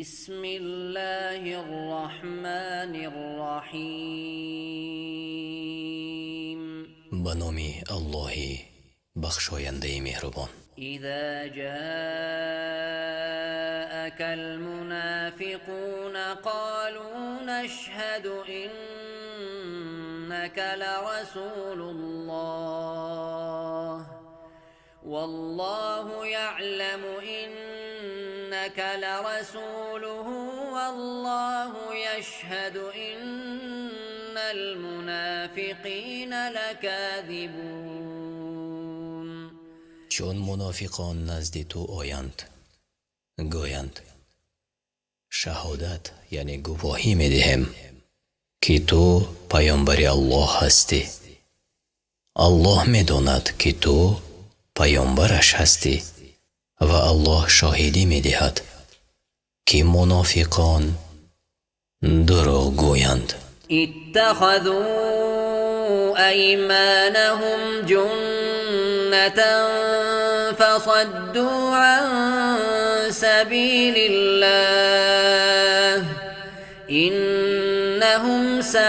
بسم الله الرحمن الرحيم. به نام الله بخشاینده مهربان. إذا جاءك المنافقون قالوا نشهد إنك لرسول الله والله يعلم إنك لرسوله والله يشهد إن المنافقين لكاذبون. چون منافقان نزد تو آیند گویند شهادت یعنی گواهی میدهیم که تو پیامبر الله هستی. الله میداند که تو پیامبرش هستی و الله شاهدی میدهد که منافقان دروغ گویند. اتخذوا ایمانهم جنة فصدوا عن سبیل الله إنهم ساء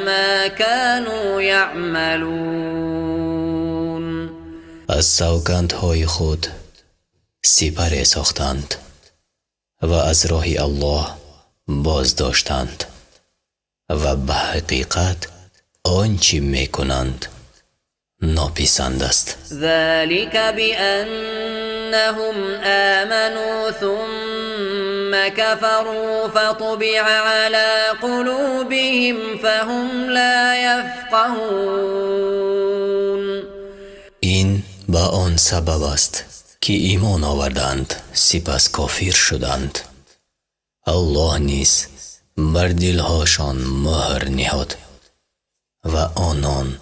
ما كانوا يعملون. از سوگندهای خود سپر ساختند و از راه الله باز داشتند و به حقیقت آنچه میکنند ناپسند است. ذلك بأنهم آمنوا ثم كفروا فطبع على قلوبهم فهم لا يفقهون. این به آن سبب است که ایمان آوردند سپس کافر شدند. الله نیز بر دلهاشان مهر نهاد و آنان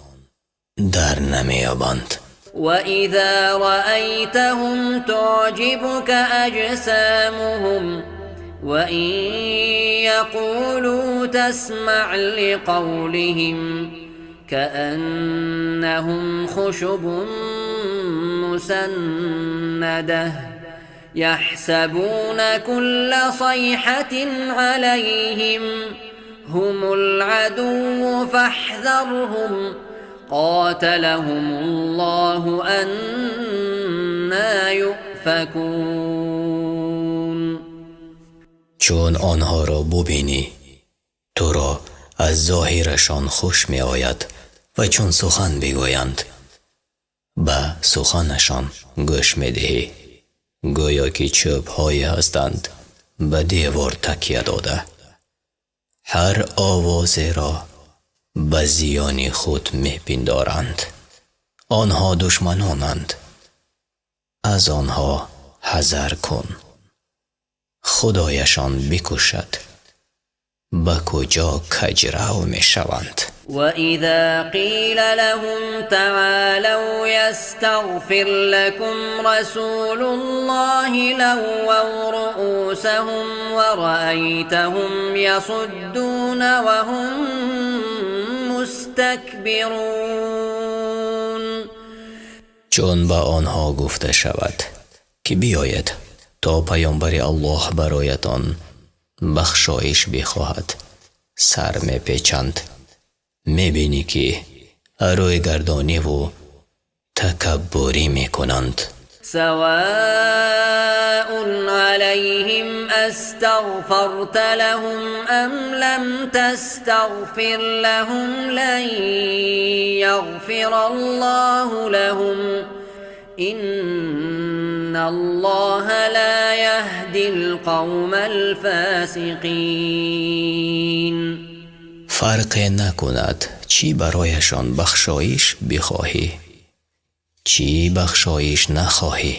در نمی‌یابند. وإذا رأيتهم تعجبك أجسامهم وإن يقولوا تسمع لقولهم كأنهم خشب مسندة يحسبون كل صيحة عليهم هم العدو فاحذرهم قاتلهم الله أنى يؤفكون. Чун онҳоро бубинӣ, туро аз зоҳирашон хуш меояд ва чун сухан бигӯянд, ба суханашон гӯш медиҳӣ, гӯё ки чӯбҳое ҳастанд ба девор такя дода. Ҳар овозеро ба зиёни худ мепиндоранд. Онҳо душманонанд. Аз онҳо ҳазар кун. Худояшон бикушад. Ба куҷо каҷрав мешаванд. وإذا قيل لهم تعالوا يستغفر لكم رسول الله لووا رؤوسهم ورأيتهم يصدون وهم مستكبرون. Чун ба онҳо гуфта шавад, ки биёед то паёмбари Аллоҳ бароятон бахшоиш бихоҳад, сар мепечанд. Мебинӣ ки рӯйгардониву такаббурӣ мекунанд. سواء عليهم أستغفرت لهم أم لم تستغفر لهم لن يغفر الله لهم إن الله لا يهدي القوم الفاسقين. Фарқе накунад чӣ барояшон бахшоиш бихоҳӣ, чӣ бахшоиш нахоҳӣ.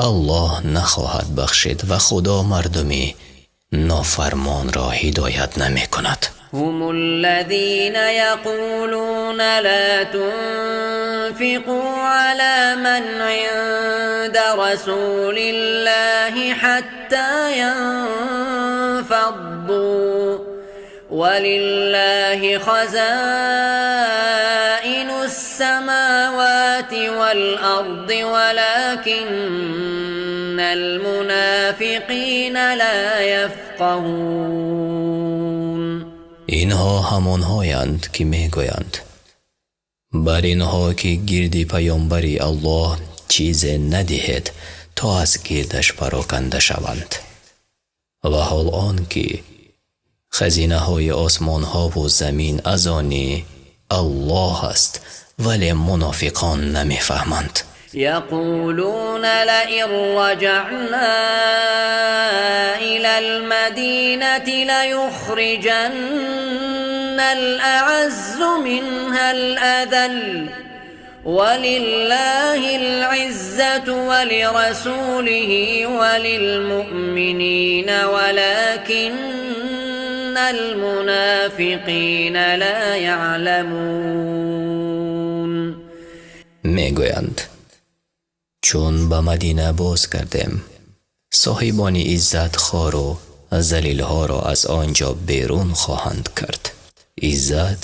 Аллоҳ нахоҳад бахшид ва Худо мардуми нофармонро ҳидоят намекунад. هم الذين يقولون لا تنفقوا على من عند رسول الله حتى ينفضوا ولله خزائن السماوات والأرض ولكن المنافقين لا يفقهون. Инҳо ҳамонҳоянд, ки мегӯянд бар инҳо ки гирди паёмбари Аллоҳ чизе надиҳед, то аз гирдаш пароканда шаванд. Ва ҳол он ки хазинаҳои осмонҳову замин аз они Аллоҳ аст, вале мунофиқон намефаҳманд. يقولون لئن رجعنا إلى المدينة ليخرجن الأعز منها الأذل ولله العزة ولرسوله وللمؤمنين ولكن المنافقين لا يعلمون. Мегӯянд чун ба Мадина боз кардем, соҳибони иззат хору залилҳоро аз он ҷо берун хоҳанд кард. Иззат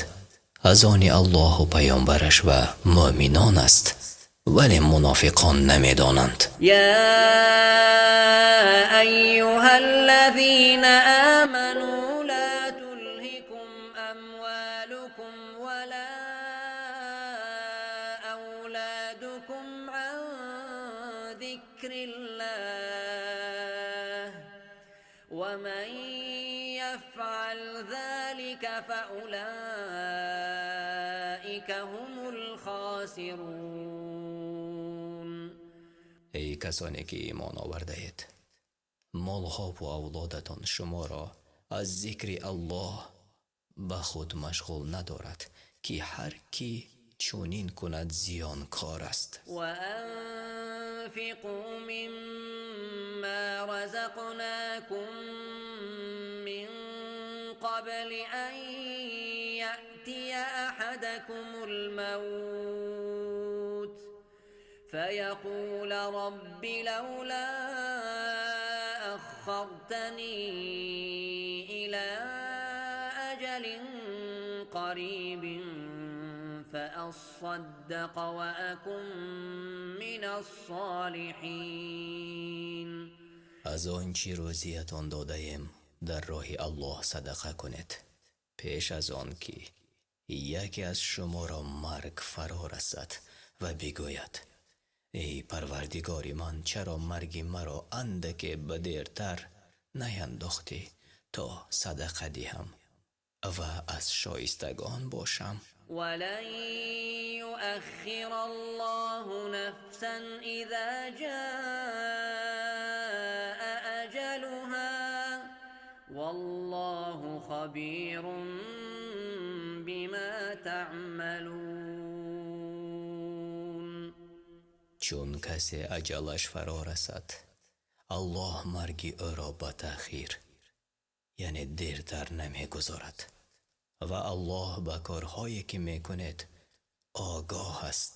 аз они Аллоҳу паёмбараш ва муъминон аст, вале мунофиқон намедонанд. يا أيها الذين آمنوا لا تلهكم أموالكم ولا أولادكم عن ذكر الله ومن يفعل ذلك فأولئك هم الخاسرون. Эй касоне ки имон овардаед, молҳову авлодатон шуморо аз зикри Аллоҳ ба худ машғул надорад, ки ҳар кӣ чунин кунад зиёнкор аст. وأنفقوا مما رزقناكم من قبل أن يأتي أحدكم الموت فيقول رب لولا أخرتني إلى أجل قريب فأصدق وأكن من الصالحين. Аз он чӣ рӯзиятон додаем дар роҳи Аллоҳ садақа кунед, пеш аз он ки яке аз шуморо марг фаро расад ва бигӯяд: эй Парвардигори ман, чаро марги маро андаке ба дертар наяндохтӣ то садақа диҳам ва аз шоистагон бошам. ولن يؤخر الله نفسا إذا جاء أجلها والله خبير بما تعملون. Чун касе аҷалаш фаро расад, Аллоҳ марги ӯро ба таъхир, яъне дертар намегузорад ва Аллоҳ ба корҳое ки мекунед огоҳ аст.